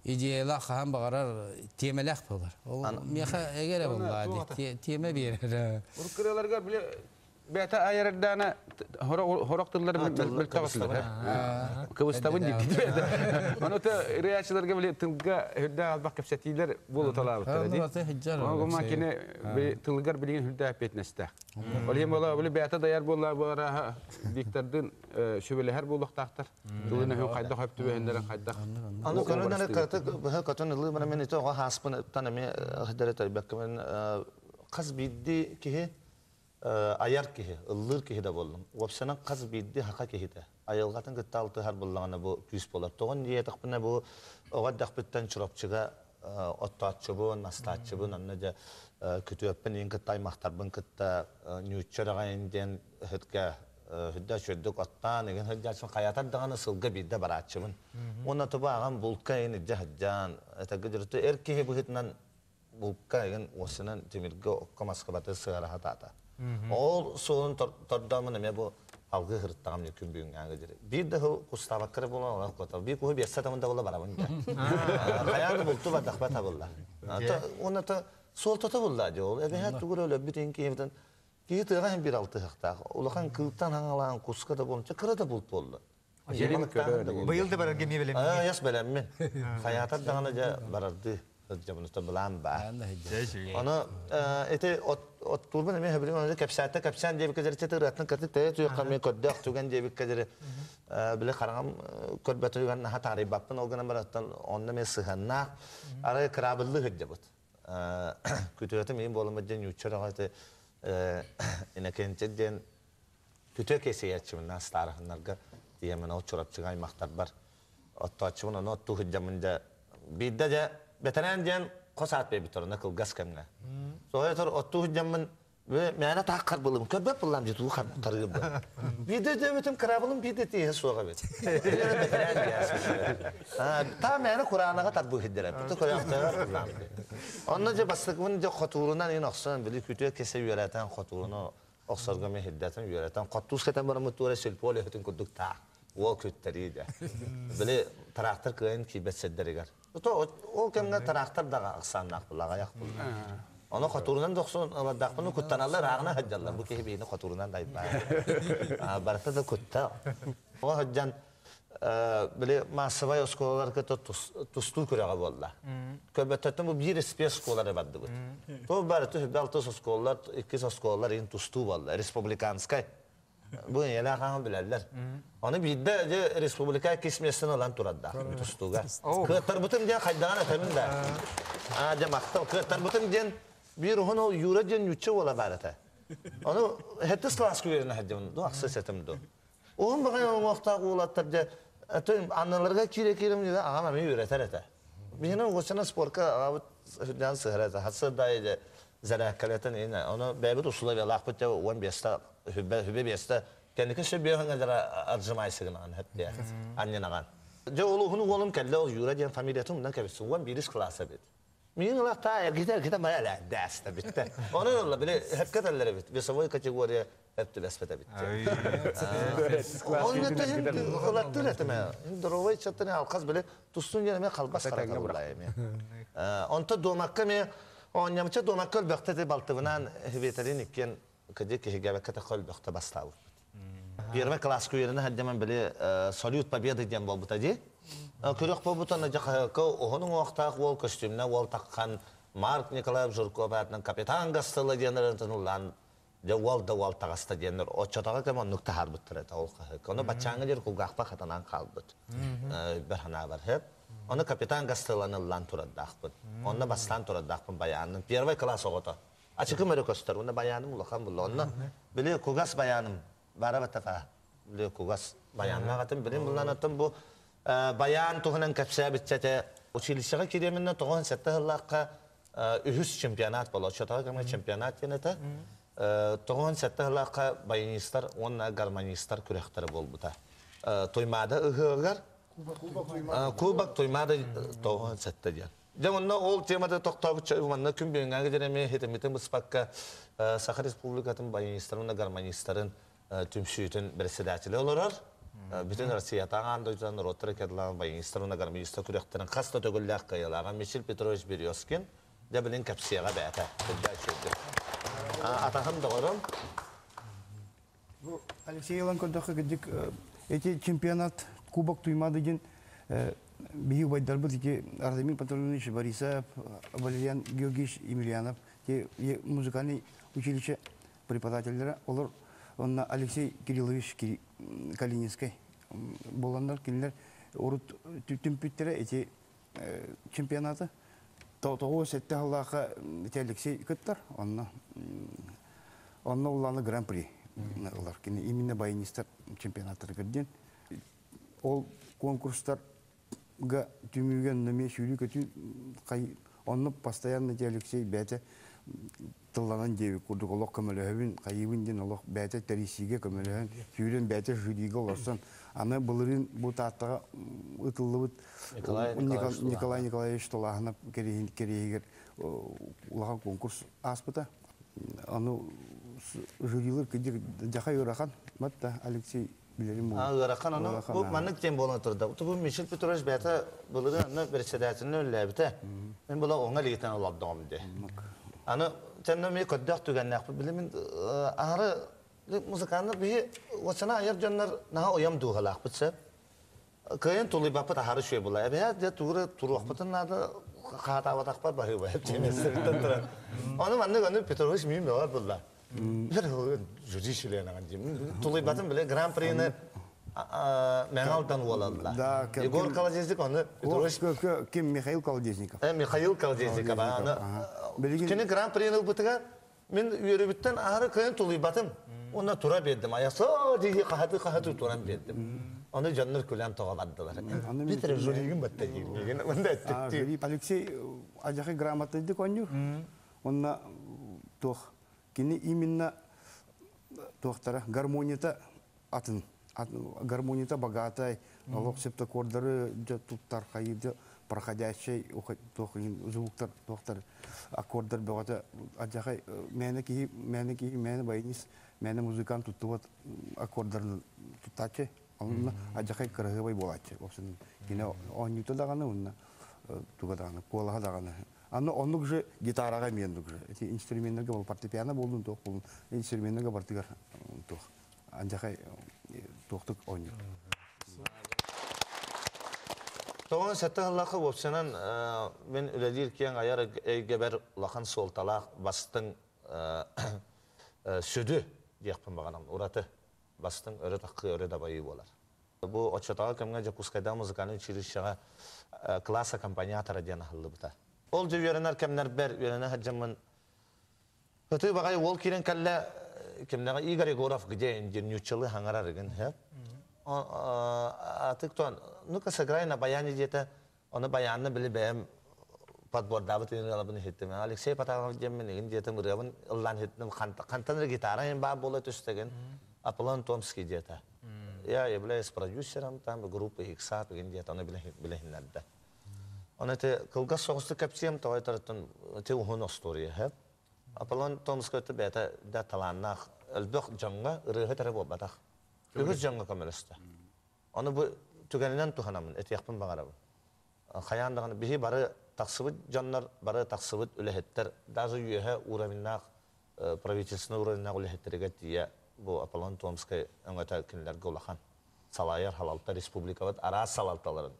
идеялаах хаһан баҕарар тиэмэлээх буолар. Ол миэхэ эгэрэ буоллаа тиэмэ биэрэр. Уруккыраларга били Бэйэтэ айар эрдэҕинэ хорох тыллары мөлтөх этилэр. Кыбыстабын диир. Ону то ырыачыларга били тылга үрдээх албах кэпсэтиилэр буолуталаабыттара дии. Ону кини тылыгар билигин үрдээх эппиэтинэстээх. Ол иһин буола били бэйэтэ дайар буолла буолара Виктордын сүбэлэһэр буолуохтаахтар. Тылын өһүн хайдах өп түбэһиннэрин хайдах. Аны көрүнэр кытык быһа көтөн ылыы мен ити оҕо хааспын эмиэ хидэрэ төрбөккө хас биирдии киһи айар киһи, ыллыыр киһи да буоллун, уопсанан хас биирдии хака киһитэ айылҕатын кытта алтыһар буоллаҕына бу күүс буолар. Тоҕон диэтэхпинэ бу оҕо эрдэхпиттэн Чурапчыга оттооччубун, астааччыбын, онно дьэ күтүөппүн иин кытта аймахтарбын кытта ньуучча үрэҕин диэн ыһытка үрдэ үчүгэйдик оттоон игин сылдьааччыбын хайатар даҕаны сылга биирдэ барааччыбын. Уонна туба аҕам булка иин илдьэ сылдьан, этэргэ дьөрүтэ эр киһи быһыытынан булка игин уосунан тимиргэ окко маскыбаты сыһара сатаата. Ол суолун тордоомун эмиэ бу алгыы сырыттаҕым дии күн бүгүҥҥээҥи диэри. Биир да сыл кустаабакка эрэ буолан олох куотар. Биир куһу биэссэ тамын да буола барабын дии. Хайаан да булту бардахпа табыллар. Уонна то суолтата булла дии ол. Эбэһээт тугу эрэ өлөрбүт иһин киһибитин киһи тыаҕа иһин биир алтыһыктаах. Улахан кыылтан хаҥалаан куска да буолун, кыра да булт буолла. Быйыл да барарга эмиэ бэлэммин. Аяс бэлэммин. Хайаатар даҕаны дьэ барардыы сылдьабын былаан баар. Ону ити оттуурбун эмиэ сөбүлүүм оны кэпсээтэ кэпсээн диэбиккэ дьэри ырыатын кытты тэйэ түйэххэ эмиэ көрдөөх түгэн диэбиккэ дьэри били хараҥам көрбөтүгэр наһаа таарыйбаппын ол гынан бараттан онно эмиэ сыһыаннаах арай кыраабыллыы сылдьабыт. Күтүөтүм иин буоламмыт диэн ньуучча ити Иннокентий диэн Күтүө кэсийээччибин астаарыһыннарга тиийэммин ол Чурапчыга аймахтарбар оттооччубун ону оттуу сылдьаммын дьэ биирдэ дьэ бэтэрээн диэн хос аат биэрбиттэр онно кылгас кэмҥэ. Соһуйа оттуу сылдьаммын мээнэ таах харбылым көрбөт буллам дии туу тарыырбын. Биирдэ өйдөөбүтүм кыраабылым биирдэ тииһэ суох эбит. Бэтэрээн диэн. Таа мээнэ кураанаҕа тарбыы сылдьар эбит. Көрөөхтөөр буллам. Онно дьэ бастакыбын дьэ хотуурунан иин охсон били күтүө кэсэ үөрэтэн хотууруну охсорго мен хирдэтэн үөрэтэн хоттуус кэтэн бараммыт туора сельпо үлэһитин курдук таах уол күттэрии дэ били тыраахтар кыайын киирбэт сирдэригэр ол кэмҥэ тыраахтар даҕа ахсааннаах була аҕыйах була ону хотуурунан дохсун ылардаахпын куттаналлар ааҕына сылдьаллар бу киһи биһини хотуурунан дайбаа барыта да кутта оҕо сылдьан били массовай оскуолаларга тустуу күрэҕэ буолла. Көрбөттөртөн бу биир спец оскуолары бардыбыт. Туох бары түһүбэ алтыс оскуолалар, иккис оскуолалар иһин тустуу буолла. Республиканскай. Бу ийэлээх аҕам билэллэр. Ону биирдэ дьэ республика иккис миэстэни ылан турардаах тустууга. Кыаттарбытым диэн хайдаҕын этэбин да. Аа дьэ махтал. Кыаттарбытым диэн биир уһун ол Юра диэн ньучча уола баар этэ. Ону хэттис класска үөрэнэ сылдьабын, ду ахсыс этим ду. Уһун баҕайы уҥуохтаах уолаттар дьэ анныларга киирэ-киирэ дьэ аҕам эмиэ үөрэтэр этэ. Биһиги угусчана спорка аҕабыт сүрдээн сыһар этэ. Хасыр да дьэ зарядкалетын иһинэ. Ону бэйэбит условиялаахпыт дьэ 15-та хүбэ 5-та кэнники сөбүөһүҥэ дьара отжимайсыгынан хэттиэ анньынаҕан. Дьэ ол уһун уолум кэллэ ол Юра диэн фамилиятын умнан кэбистим. Уон биирис кылааса эбит. Миин ылахтаа эргитэ эргитэ мая элээддээстэ бүттэ. Онон ылла били хөпкө тэллэр эбит. Весовой категория өп түбэспэт эбит. Онно ылаттыр этим. Здоровый чаттан алкас били тустун диэн эме халбас хараталлай эме. Онто дуомакка ме оонньамча дуомакка өлбөхтө балтыбынан Хветерин иккен кыдьык киһигэбэккэ тахха өлбөхтө бастаабыт. Первый класска үөрэнэ сылдьаман били салют победы диэн буолбута дии. Күрэх буолбута дьахаһыкка уһун уҥуохтаах уол көстүүмнэ уол таххан Марк Николаев Жирков аатынан капитан Гастелло диэн ырыатын ыллаан дьэ уол да уол таҕыста диэннэр оччотоҕо кэм оннук таһаарбыттар этэ ол хаһык. Ону баччааҥҥа диэри кулгаахпар хатанан хаалбыт. Өйбөр санаабар сөп. Ону капитан Гастеллоны ыллаан турардаахпын. Онно бастаан турардаахпын байаанным. Первый класс оҕото. Ачыкым өрө көстөр, уонна байааным улахан булла. Онно били кугас байааным бара баттака били кугас байааннаах атым билин буллан аттым бу байаан туһунан кэпсээбитчэтэ училищеҕа кириэминнэ тоҕон сэттэ сыллаахха үһүс чемпионат буолла. Оччотоҕо кэмҥэ чемпионат диэн этэ. 97 сыллаахха баянистар уонна гармонистар күрэхтэрэ буолбута. Туймаада ыһыаҕар Кубок Туймаада 97 диэн. Дьэ онно ол темада тохтообучча манна күн бүгүҥҥэ диэри эмиэ хитиммитин быспакка Саха Республикатын баянистарын уонна гармонистарын түмсүүтүн председателэ олорор. Бүтүн Россиятааҕы аан дойдутан норуоттара кэдлаан баянистар уонна гармонистар күрэхтэрин хас да төгүллээх кыайыылааҕа Мичил Петрович Березкин дьэ билин кэпсиэҕэ бэйэтэ. Атаһым доҕорум. Бу Алексей ылан көрдөххө кырдьык эти чемпионат Кубок Туймаады диэн биһи убайдарбыт ити Ардамир Пантелеймонович Борисов, Валериан Георгиевич Емельянов те музыкальный училище преподавателлэрэ олор онно Алексей Кириллович Калининскай буоланнар кинилэр урут түмпүттэрэ ити чемпионаты 97 сыллаахха ити Алексей кыттар онно онно улааны гран-при ылар кини именно баянистар чемпионаттарыгар диэн ол конкурстарга түмүүгэ онно эмиэ сүүрүү-көтүү онно постоянно ити Алексей бэйэтэ тылланан диэбит курдук олох көмөлөһөбүн хайыыбын диэн олох бэйэтэ тэрийсиигэ көмөлөһөн сүүрэн бэйэтэ жюрига олорсон аны былырыын бу Тааттаҕа ытыллыбыт Николай Николаевич Тулааһынап кэриэһигэр улахан конкурс ааспыта аны жюрилар кырдьык дьахай ыарахан батта Алексей билэрим буолуо. Ыарахан ону бу маннык диэн буолан турда. Бу Мишель Петрович бэйэтэ былырыын онно председателинэн үлэлээбитэ. Мин була оҥо илиитинэн олордоҕум дии. Аны тэннэ эмиэ көрдөөх түгэннээхпит. Били мин аһары музыканнар биһи уотсана айар дьоннор наһаа уйам дууһалаахпыт сөп. Кыайан тулуйбаппыт аһары үчүгэй була. Эбэһээт дьэ тугу туруохпутун наада хаатаабатахпар баһыыба тиэмэстэриттэн туран. Ону маннык ону Петрович миин бөҕөр булла. Жюри членаҕын диим. Тулуйбатын биле гран-прини Мэҥэ уолалла. Егор Колодезник оны Петрович Ким Михаил Колодезников. Михаил Колодезников. Кини гран-прини ылбытыгар Мин үөрүүбүттэн аһары кыайан тулуйбатым. Уонна тура биэрдим. Айасоо дии хаһаты-хаһаты туран биэрдим. Ону дьоннор күлэн тоҕо бардылар. Питер жюригин батта диир. Онда эттиктии. Алексей адьахы грамотныйдык оонньуур. Онна туох кини именно туохтара гармонията атын гармонията богатай олох септаккордары туттар хайыды проходящий туох звуктар туохтар аккордар бөҕөтө адьахай мээнэ киһи мээнэ киһи мээнэ баянист мээнэ музыкант туттубат аккордарын туттааччы онно адьахай кыраһыабай буолааччы общем кини оонньуута даҕаны уонна туга даҕаны куолаһа даҕаны аны оннук же гитараҕа эмиэ оннук же эти инструменнарга бол фортепиано буоллун туох буоллун инструменнарга бартыгар туох Андьахай туохтук оонньуур. Тоҕон сэттэ сыллаахха уопсайынан мин үлэлиир киэҥ айар эйгэбэр улахан суолталаах бастыҥ сүдү диэхпин баҕарабын ураты бастыҥ өрө таххыы өрө дабайыы буолар. Бу оччотооҕу кэмҥэ Дьокуускайдааҕы музыкальнай училищеҕа класс аккомпаниатора диэн аһыллыбыта. Ол дьэ үөрэнэр кэмнэрбэр үөрэнэ сылдьаммын Ытыы баҕайы уол киирэн кэллэ, кимнэҕэ Игорь Егоров где диэн ньууччалыы хаҥарар игин сөп. Атык туон, ну-ка сыграй на баяне диэтэ, ону баянны били бэйэм подбордаабыт ырыалабын иһиттим. Алексей Потапов диэммин игин диэтим ырыабын ыллаан иһиттим. Хантан эрэ гитара баар буола түстэгин. Аполлон Томский диэтэ. Я являюсь продюсером там группы Икса деген диэт аны билиһиннэрдэ. Оны те кылгас соҕустук кэпсиэм тоҕой тараттан те уһун остуоруйа хэп. Аполлон Томскай бэйэтэ да талааннаах элбэх дьоҥҥо ырыаһыт эрэ буолбатах. Үгүс дьоҥҥо көмөлөстө. Ону бу түгэнинэн туһанаммын, этиэхпин баҕарабын. Хайаан даҕаны биһи бары тахсыбыт дьоннор, бары тахсыбыт үлэһиттэр, даже үөһэ уровеннаах правительственный уровеннаах үлэһиттэригэр тиийэ бу Аполлон Томскай өҥөтө кинилэргэ улахан. Салайар халалта республикабыт араас салалталарын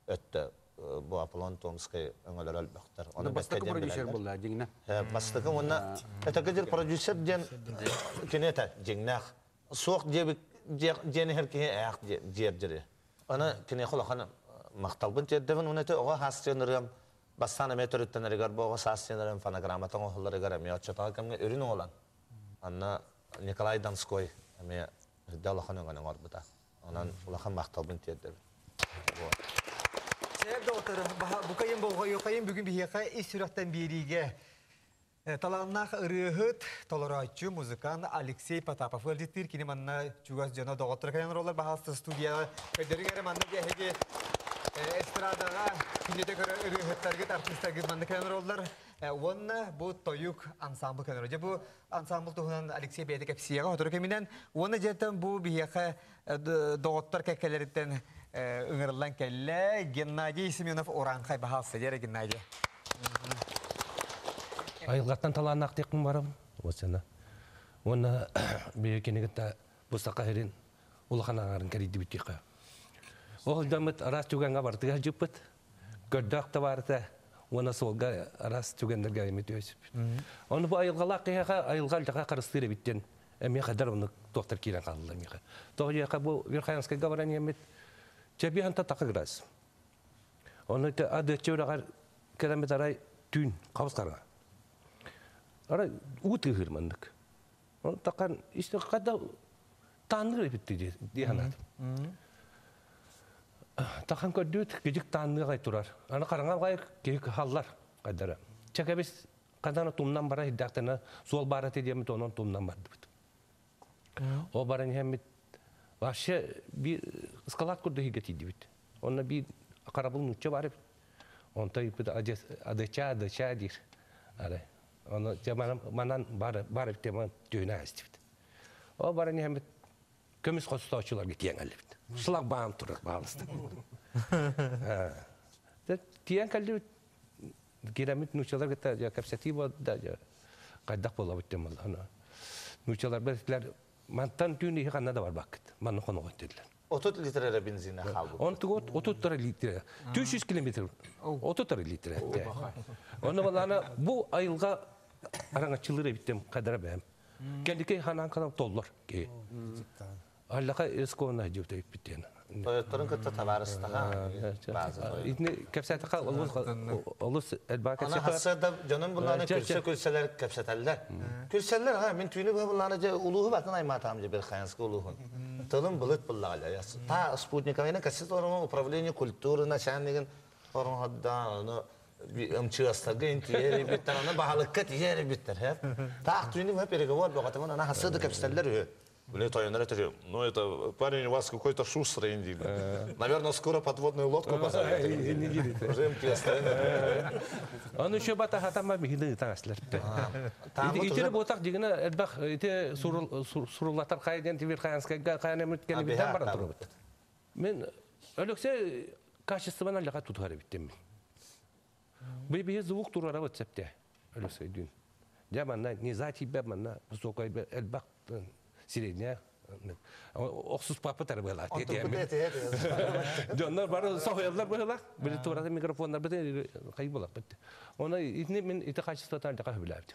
өттө бу Аполлон Томскай өҥөлөрө элбэхтэр. Оны бастакы продюсер буолла дьиҥнэ. Бастакы уонна этэ продюсер диэн кини этэ дьиҥнээх. Суох диэбит диэн иһэр киһи ээх диэр дьири. Аны киниэхэ улахан махталбын тиэрдэбин. Уонна ити оҕо саас ырыам бастаан эмиэ төрүттэнэригэр бу оҕо саас ырыам фонограммата оҥоһулларыгар эмиэ оччотооҕу кэмҥэ үрүн оҕолон. Анна Николай Донской эмиэ үрдэ улахан өҥөнү оҥорбута. Онон улахан махталбын тиэрдэбин. Сэр доҕоттор, букайын болҕойуохайын бүгүн биһиэхэ ис сүрэхтэн биэриигэ талааннаах ырыаһыт, толорооччу, музыкант Алексей Потапов ыалдьыттыыр. Кини манна чугас дьоно доҕоттор кэлэн олороллор. Баһаалыста студияҕа көрдөрүҥ эрэ манна эһиги эстрадаҕа күннэтэ көрөр ырыаһыттаргыт, артыыстаргыт манна кэлэн олороллор. Уонна бу тойук ансамбл кэлэн олорор. Дьэ бу ансамбл туһунан Алексей бэйэтэ кэпсиэҕэ сотору кэминэн. Уонна дьиэттэн бу биһиэхэ доҕоттор кэккэлэриттэн ыҥырыллан кэллэ. Геннадий Семенов Ураанхай баһаалыста диэрэ Геннадий. Айылҕаттан талааннаах диэхпин барабын. Уосана. Уонна биһиги кинигитта бу саха сирин улахан аҥарын кэрийдибит диэххэ. Ол дьоммут араас түгэҥҥэ барытыгар дьыппыт. Көрдөөх да баарыта уонна суолга араас түгэннэргэ эмит үөсүппүт. Ону бу айылҕалаах киһиэхэ айылҕа алдьархай харыстыыр эбит диэн эмиэ хайдар оннук туохтар киирэн хааллылар миэхэ. Тоҕо диэхэ бу Верхоянскайга баран иһэммит чэбиһанта такы грас. Ону ити адыаччы үрэҕэр кэлэммит арай түүн хабыс хараҥа. Арай уу тыаһыыр маннык. Оны такан истэ хада таанныыр эбит дии санаатым. Тахан көрдүүт кижик таанныгай турар. Аны хараҥа баҕайы киһи халлар хайдара. Чэкэбис ханан тумнан бара иһдээхтэнэ суол баара диэммит онон тумнан бардыбыт. О баран иһэммит вообще биир ыскалаат курдук иһигэ тиийдибит. Онно биир харабыл нуучча бар эбит. Онто ыйыппыт адыча адыча диир. Ары. Ону манан бар бар эбит манан түһүнэ астыбыт. О баран иһэммит көмүс хостоочуларга тиэн кэллибит. Шлагбаум турар баалыста. Тиэн кэллибит киирэммит нууччалар кытта кэпсэтии буолда хайдах буолабыт диэн буолла. Нууччалар бэтилэр мантан түүн иһи ханна да барбаккыт. Манна хонугут диделер. 30 литр эрэ бензина хаалбыт. Он тугут 30 литр. 300 километр. 30 литр. Оны балана бу айылга араңачылыр эбиттем кадара бэм. Кендики ханан канам толлор. Аллаха эскона жута иппитен. Тойотторун кытта табаарыстаха. Итини кэпсэтаха олус олус элбаа Ана хасса дьонун буллааны күлсэ күлсэлэр кэпсэтэллэр. Күлсэллэр ха мин түүнү бу буллааны же улууһу батын аймаатаам же Верхоянскай улууһун. Тылым былыт буллаҕа. Та спутниковайна кассет орон управление культуры начальнигин орон hadda аны МЧС-тарга интиер биттер, аны баһалыкка тиер биттер. Таах түүнү бу переговор боҕатымын ана хасса да кэпсэтэллэр үһү. Блин, тойоннор это ну это парень у вас какой-то шустрый индик. Наверное, скоро подводную лодку позовет. Уже МЧС. Аны еще бата хатама михины таҥаслар. Итери ботак дигена элбэх ити суруллатар хайден тибир хаянскайга хаянемит келибитен баран турабыт. Мен Өлөксө качествоны аллаха тутуһар эбиттем. Би би звук турара вот септе. Өлөксө дүйн. Я манна не за тебя манна высокая элбэх средняя Охсус папа тарбыла. Дьоннор бары соһуяллар быһылах. Били турата микрофоннар бите кай була бит. Она итни мен ити качествотан жака биләбит.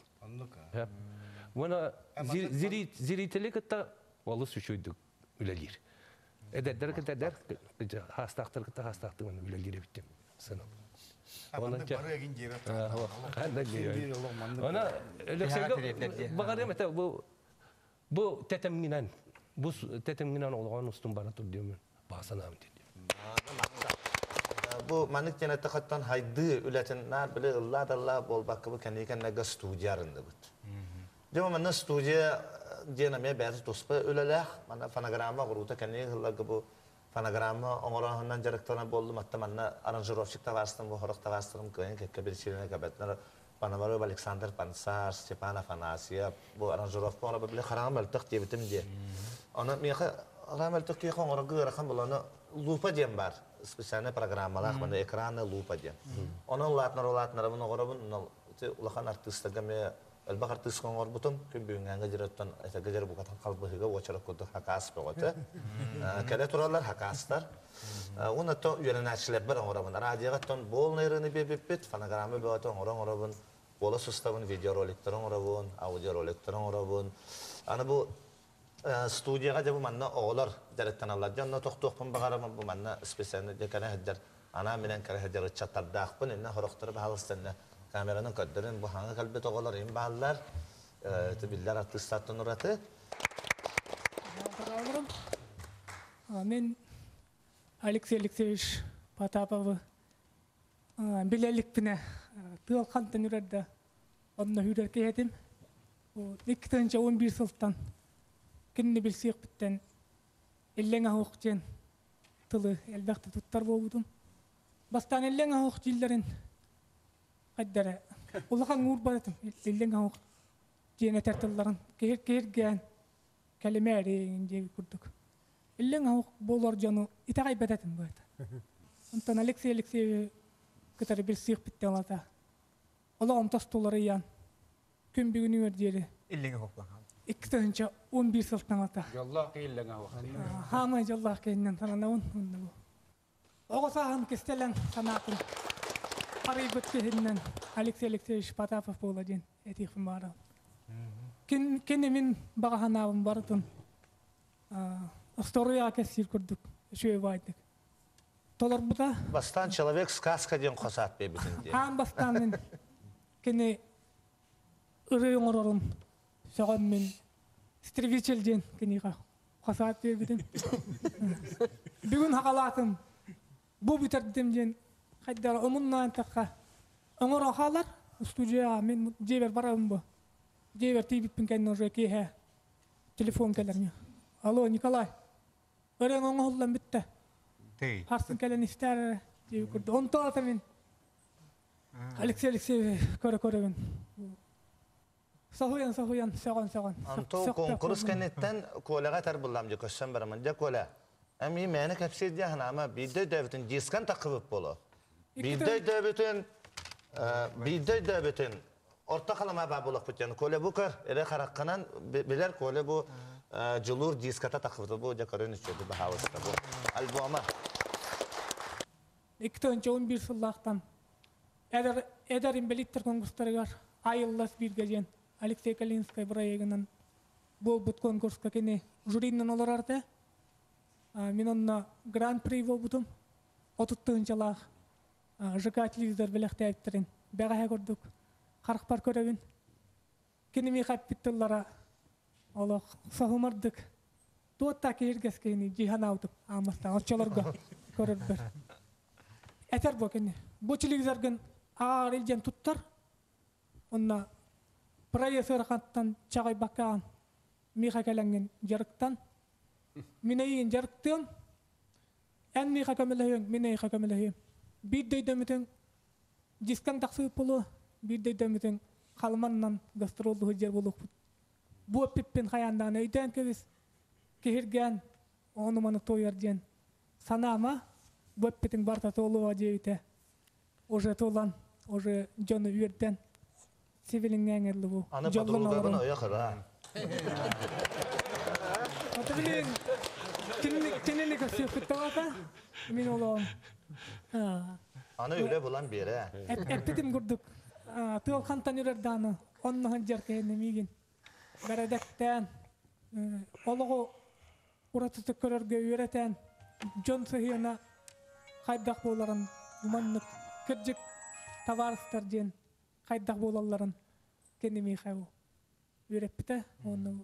Она зрители кытта олус үчүйдүк үлелир. Эдердер кытта хастактыр кытта хастактыр үлелир биттим. Сынып. Она өлөксөгө багарым это бу бу тетемгинен бу тетемгинен олгон устун бара тур диyorum. Басанам диди. Бу манык тенетте хаттан хайды үлетин нар биле ылла далла болбакка бу кенекен нага студиярынды бут. Дема манна студия диэн эмиэ бэйэтэ туспа үлэлээх. Манна фонограмма оҕуруута кэнники сылларга бу фонограмма оҥорооһунан дьарыктанар буоллум. Атта манна аранжировщик табаарыстым, бу сорох табаарыстарым кыайан кэккэ биричиинэ кэбэтинэр Пономарев Александр Пансар, Степан Афанасьев бу аранжировка оҥоро били хараҕым мөлтөх диэбитим диэ. Онон миэхэ хараҕым мөлтөх киһиэхэ оҥорорго ыарахан буолан лупа диэн баар. Специальная программалаах манна экранная лупа диэн. Онон улаатынар улаатынарабын оҥоробун. Улахан артыыстарга эмиэ элбэх артыыска оҥорбутум. Күн бүгүҥҥээҥҥэ дьиэрэттэн этэргэ дьиэрэ букатын халбыһыга уочарат курдук хакаас бөҕөтө. Кэлэ тураллар хакаастар. Уонна то үөрэнээччилэрбэр оҥоробун. Радиоҕа оттон буолнай ырыаны биэрбиппит, фонограмма бөҕөтө оҥоро оҥоробун. Буола сустабын, видеороликтары оҥоробун, аудиороликтары оҥоробун. Аны бу студияҕа дьэ бу манна оҕолор дьарыктаналлар. Дьэ онно тохтуохпун баҕарабын бу манна специально дьэ кэлэ сылдьар анаан минэн кэлэ сылдьар ыччаттардаахпын. Иннэ сорохтору баһаалыста иннэ камеранан көрдөрөн бу хаҥа кэлбит оҕолор им бааллар. Ити биллэр артыыстартан ураты. Мен Алексей Алексеевич Потаповы билэ иликпинэ тыал хантан үрэр да онно сүүрэр киһи этим. 2011 сылтан кинини билсиэхпиттэн иллэҥ аһуох диэн тылы элбэхтик туттар буолбутум. Бастаан иллэҥ аһуох дииллэрин хайдара улахан уурбат этим. Иллэҥ аһуох диэн этэр тылларын киһиргээн кэлимээри диэбит курдук. Иллэҥ аһуох буолар дьону итэҕэйбэт этим бу это. Онтон Алексей Алексеевич кытары билсиэхпиттэн ылата. Олоҕум тостуларыйан күн бүгүнүгэр диэри Иллэҥ аһуох 2011 сылтан ылата. Дьоллоох иллэҥ аһуох. Хаамай дьоллоох киһиннэн сананабын уонна бу. Оҕо сааһым кистэлэҥ санаатын арыйбыт киһиннэн Алексей Алексеевич Потапов буола диэн этиэхпин баҕарабын. Кин, кини мин баҕа санаабын барытын остуоруйаҕа кэпсиир курдук үчүгэй баайдык толорбута. Бастаан человек сказка диэн хос аат биэрбитин диэн. Аан бастаан мин кини ырыы оҥорорун сөҕөммүн Стревичель диэн киниэхэ хос аат биэрбитим. Бүгүн хаҕалаатым, бу бүтэрдим диэн хайдара омуннаан тахха оҥоро хаалар. Студияҕа мин дьиэбэр барабын бу. Дьиэбэр тиийбиппин кэннэ уже киэһэ телефон кэлэр. Алло, Николай, ырыаҥ оҥоһуллан бүттэ. Харсын кэлэн истээр эрэ диэбит курдук. Онтон ата мин Алексей Алексеевич көрө-көрөбүн. Соһуйан, соһуйан, сөҕөн, сөҕөн. Онто конкурс кэнниттэн Коляҕа этэр буллам дьэ көссөн барамын. Дьэ Коля, эми мээнэ кэпсиир дии ханаама биирдэ өйдөөбүтүн дискан таххыбыт боло. Биирдэ өйдөөбүтүн биирдэ өйдөөбүтүн орто халама баа буолахпыт диэн Коля бу көр эрэ хараххынан билэр Коля бу дьулуур диската таххыбыта бу дьэ көрөн үчүгэй баһаалыста бу альбома. 2011 сыллаахтан эдэр эдэр инбэлииттэр конкурстарыгар Айыллас бииргэ диэн Алексей Калинскай бырайыагынан буолбут конкурска кини жюриннан олорор этэ. Мин онно гран-при буолбутум. 30 тыһыынчалаах ЖК телевизор бэлэхтээбиттэрин бэҕэһээ курдук харахпар көрөбүн. Кини миэхэ эппит тыллара олох соһумардык туотта киһиргэс киһини дии санаабытым ааммастаах оччолорго көрөрбөр. Этэр бу кини. Бу телевизоргын ааҕар илдьэн туттар. Онно проезд ыарахаттан чаҕыйбаккаҕын миэхэ кэлэҥҥин дьарыктан. Мин эйигин дьарыктыам. Эн миэхэ көмөлөһүөҥ, мин эйиэхэ көмөлөһүөм. Биир да өйдөммүтүҥ дискаҥ тахсыбыт буолуо, биир да өйдөммүтүҥ халыманнан гастроллуу сылдьар буолуохпут. Бу эппиппин хайаан даҕаны өйдөөн кэбис, киһиргээн ону-маны туойар диэн санаама, бу эппитиҥ барыта туолуо диэбитэ. Уже туолан, уже дьону үөрдэн сибилиҥҥээҥ бу. Аны подругабын ойох ыра. Ата билин кинини көрсүөхпүт таҕата мин олоҕум. Аны үлэ булан биэрэ. Эппитим курдук тыал хантан үрэр дааны онноһон дьэр кэһинэ миигин бэрэдэктээн олоҕу уратытык көрөргө үөрэтэн дьон сыһыана хайдах буоларын маннык кырдьык табаарыстар диэн хайдах буолалларын кини миэхэ үөрэппитэ уонна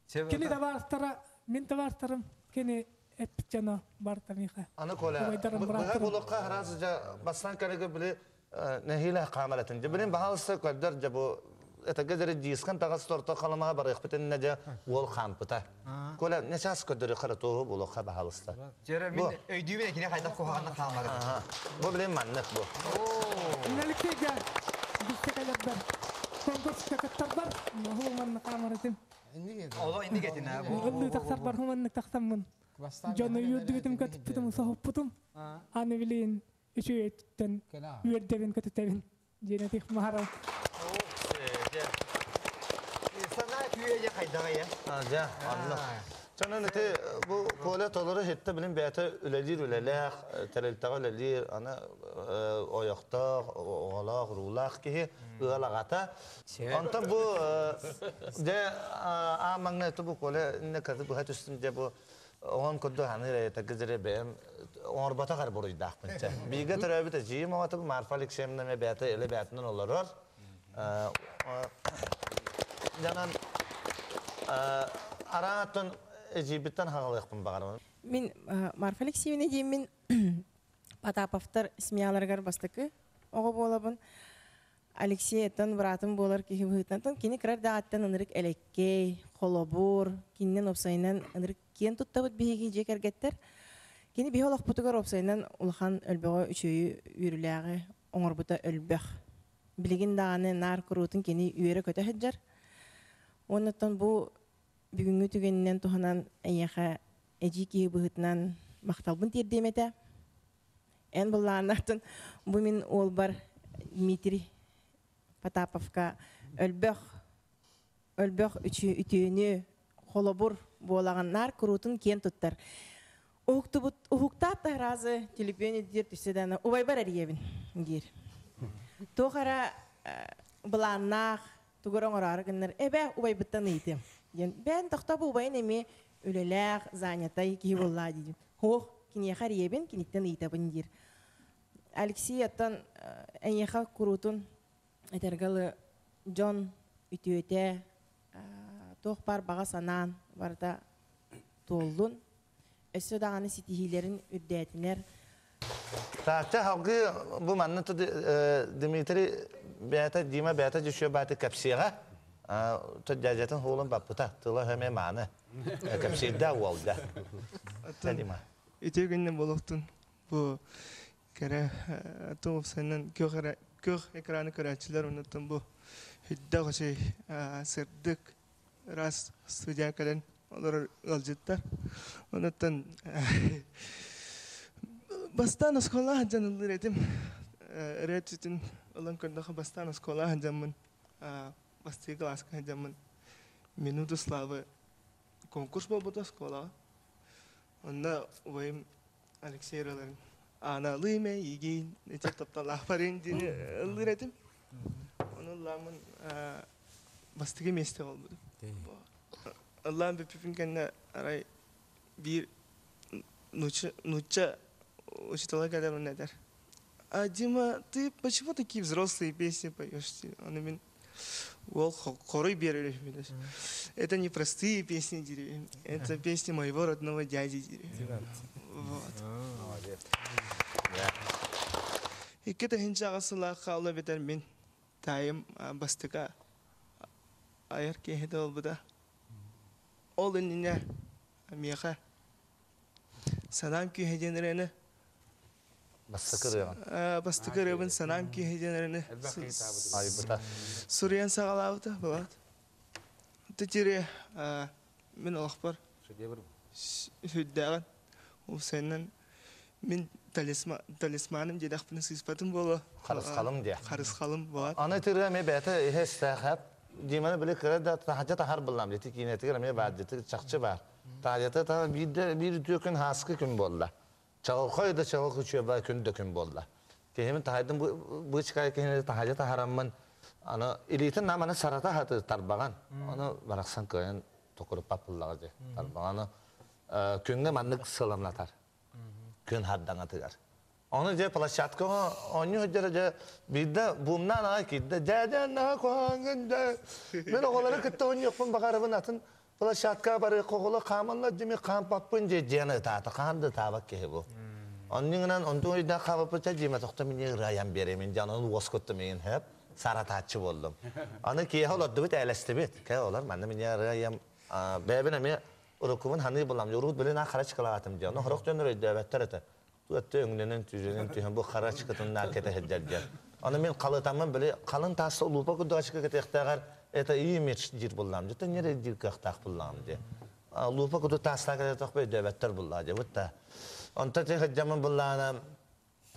кини табаарыстара мин табаарыстарым кини эппит дьоно барыта миэхэ Аны Коля, быһа булукка хараас дьа бастан кэлигэ били нэһиилэ хаамаратын. Дьэ билин баһаалыста көрдөр дьэ бу этеге дери дискан тагас торто халамага барыхпыт инне же уол хампыта. Коля не час көдөрү каратугу булуха баһалыста. Жера мен өйдүүбүн экине хайдах кухаганна хаамары. Бу билен маннык бу. Алексейге бистекелердер конкурска каттардар, хуманны камаратым. Оло инди кетин бу. Ыллы тахсар бар хуманны тахсаммын. Жону юрдүгүтүм көтүптүм, сохоппутум. Аны билин үчүөттен үөрдебин көтүтебин. Женетих махарам. Сана күйе хайдага я. Жа, анны. Чанан эти бу коля толору хетте билин бәте үлелир үлелэх, терелтага үлелир, аны ояктак, оголак, рулак кихи ыалагата. Онтон бу де а маңна бу коля инне каты бу хатүстүн де бу оон кодду ханы тагызере бэм оңорбата кар буруйдаахпынча. Биге төрөбүтэ жиим оҕото Марфа Алексеевна ме бээтэ эле бээтинен олорор. Жанан арааттан эжибиттен хагалыахпын багармын. Мин Марфа Алексеевна деймин Потаповтар семьяларыгар бастакы оҕо буолабын. Алексей аттан быраатым буолар киһи быһыытынан кини кырар да аттан ынырык элеккей, холобур, кининен опсайынан ынырык киэн туттабыт биһиги дьиэ кэргэттэр. Кини биһи олохпутугар опсайынан улахан өлбөҕө үчүөйү үөрүүлээҕи оҥорбута өлбөх. Билигин даҕаны наар куруутун кини үөрэ көтө сылдьар. Оннуттан бу бүгүҥҥү түгэнинэн туһанан эйиэхэ эдьиий киһи быһыытынан махталбын тиэрдиэм этэ. Эн былааннартын бу мин уолбар Дмитрий Потаповка өлбөх өлбөх үтүөнү холобур буолаганнар куруутун киэн туттар. Уһуктубут уһуктаат таһаразы телепион иддир түсседана убайбар эрийэбин диир. Туох эрэ былааннаах тугур оҥороору гыннар эбэ убайбыттан ыйытыам диэн бээн тохтобу убайын эмиэ үлэлээх занятай киһи буоллаа диидим. Хуох киниэхэ эрийэбин киниттэн ыйытабын диир. Алексей оттон эйиэхэ куруутун этэргэ дьон үтүөтэ туох баар баҕа санаан барыта туоллун. Өссө даҕаны ситиһиилэрин үрдээтинэр. Таатта халгы бу манна Дмитрий бэйэтэ Дима бэйэтэ дьүшүө бааты кэпсиэҕэ. Дядятын хуолун баппыта тыла хөмө мааны. Кэпсиирдэ уолга. Дима. Үтүө күннэн буолуохтун. Бу кэрэ туох күөх күөх экраны көрөөччүлэр оннуттан бу хүддэх үчүй сырдык раз студия кэлэн олорор ыалдьыттар. Онуттан бастаан оскуола сылдьан ыллыыр этим. Ырыа түтүн ылан көрдөхө бастаан оскуола сылдьаммын бастыы кылааска сылдьаммын Минуту славы конкурс буолбута оскуолаҕа. Онно убайым Алексей ырыаларын Аналыым эйигин ити тапталаахпарын диэни ыллыыр этим. Ону ыллааммын бастакы миэстэ буолбутум. Ыллаан бүппүпүн кэннэ арай биир нуучча нуучча учителя кэлэр уонна этэр А Дима, ты почему такие взрослые песни поешь? Он мин уол хоруй биэрэр Это не простые песни, дири. Это песни моего родного дяди, дири. Вот. Молодец. Икки тыһыынча аҕыс сыллаахха ол эбэтэр мин таайым бастыка айар киэһэтэ буолбута. Ол иннинэ миэхэ санаам күүһэ диэн ырыаны Бастакы ырыаҕын. Бастакы ырыабын санаам күүһэ диэн ырыаны Айбыта. суруйан саҕалаабыта былаат. Титири мин олохпор сүрдээҕин уопсайынан мин талисманым диэтэхпинэ сыыспатым буолуо. Харысхалым диэ. Харысхалым буолат. Аны тырыа эмиэ бэйэтэ иһэ истээхэп. Диманы били кыра да таһырдьа таһар буллам дити киинэтигэр эмиэ баар дити чахчы баар. Таһырдьата та биирдэ биир үтүө күн һааскы күн буолла. Чаҕылхай да чаҕыл үчүөбэ күн да күн буолла. Киһимин таһайдым быычыкай киһини таһырдьа таһараммын аны илиитин нам аны сарата хаты тарбаҕан. Аны барахсан кыайан токуруппат буллаҕа дии. Тарбаҕаны күҥҥэ маннык сыламнатар. Күн хардаҥатыгар. Ону дьэ площадкаҕа оонньуу сылдьара дьэ биирдэ буумнаан аҕай киирдэ. Дьээдэ наһаа куһаҕаҥҥын дьэ. Мин оҕолору кытта оонньуохпун баҕарабын атын площадкаҕа барыахха оҕолор хаамаллар дьэ хаампаппын дьэ диэн ытаата. Хаан да ытаабат киһи бу. Оннугунан онтун өйдөөн хаалбыппыт дьиэмэ тохто мине ырыайан биэремин дьэ онон уоскутта миигин хөп. Саратааччы буоллум. Аны киэһэ олордубут, ээлэстибит. Кэ олор манна мин арыайам бэйэбин эмиэ уруккубун ханыы булам. Урут билин аа харачкалаатым диэн. Хорох дьоннор өйдөөбөттөр этэ. Туотты өҥнөнөн түзөнөн түһэн бу харачкытыннаа кэтэһэрдэр диэн. Аны мин халытаммын били халын таасса улуупа курдук ачка кэтиэхтээҕэр это имидж диир буллаам. Дьэ ньэрэ диир кыахтаах буллаам диэ. Луупа курдук таастаа кэтэтэх өйдөөбөттөр буллаа дьэ бутта. Онто те хаддьамын буллаана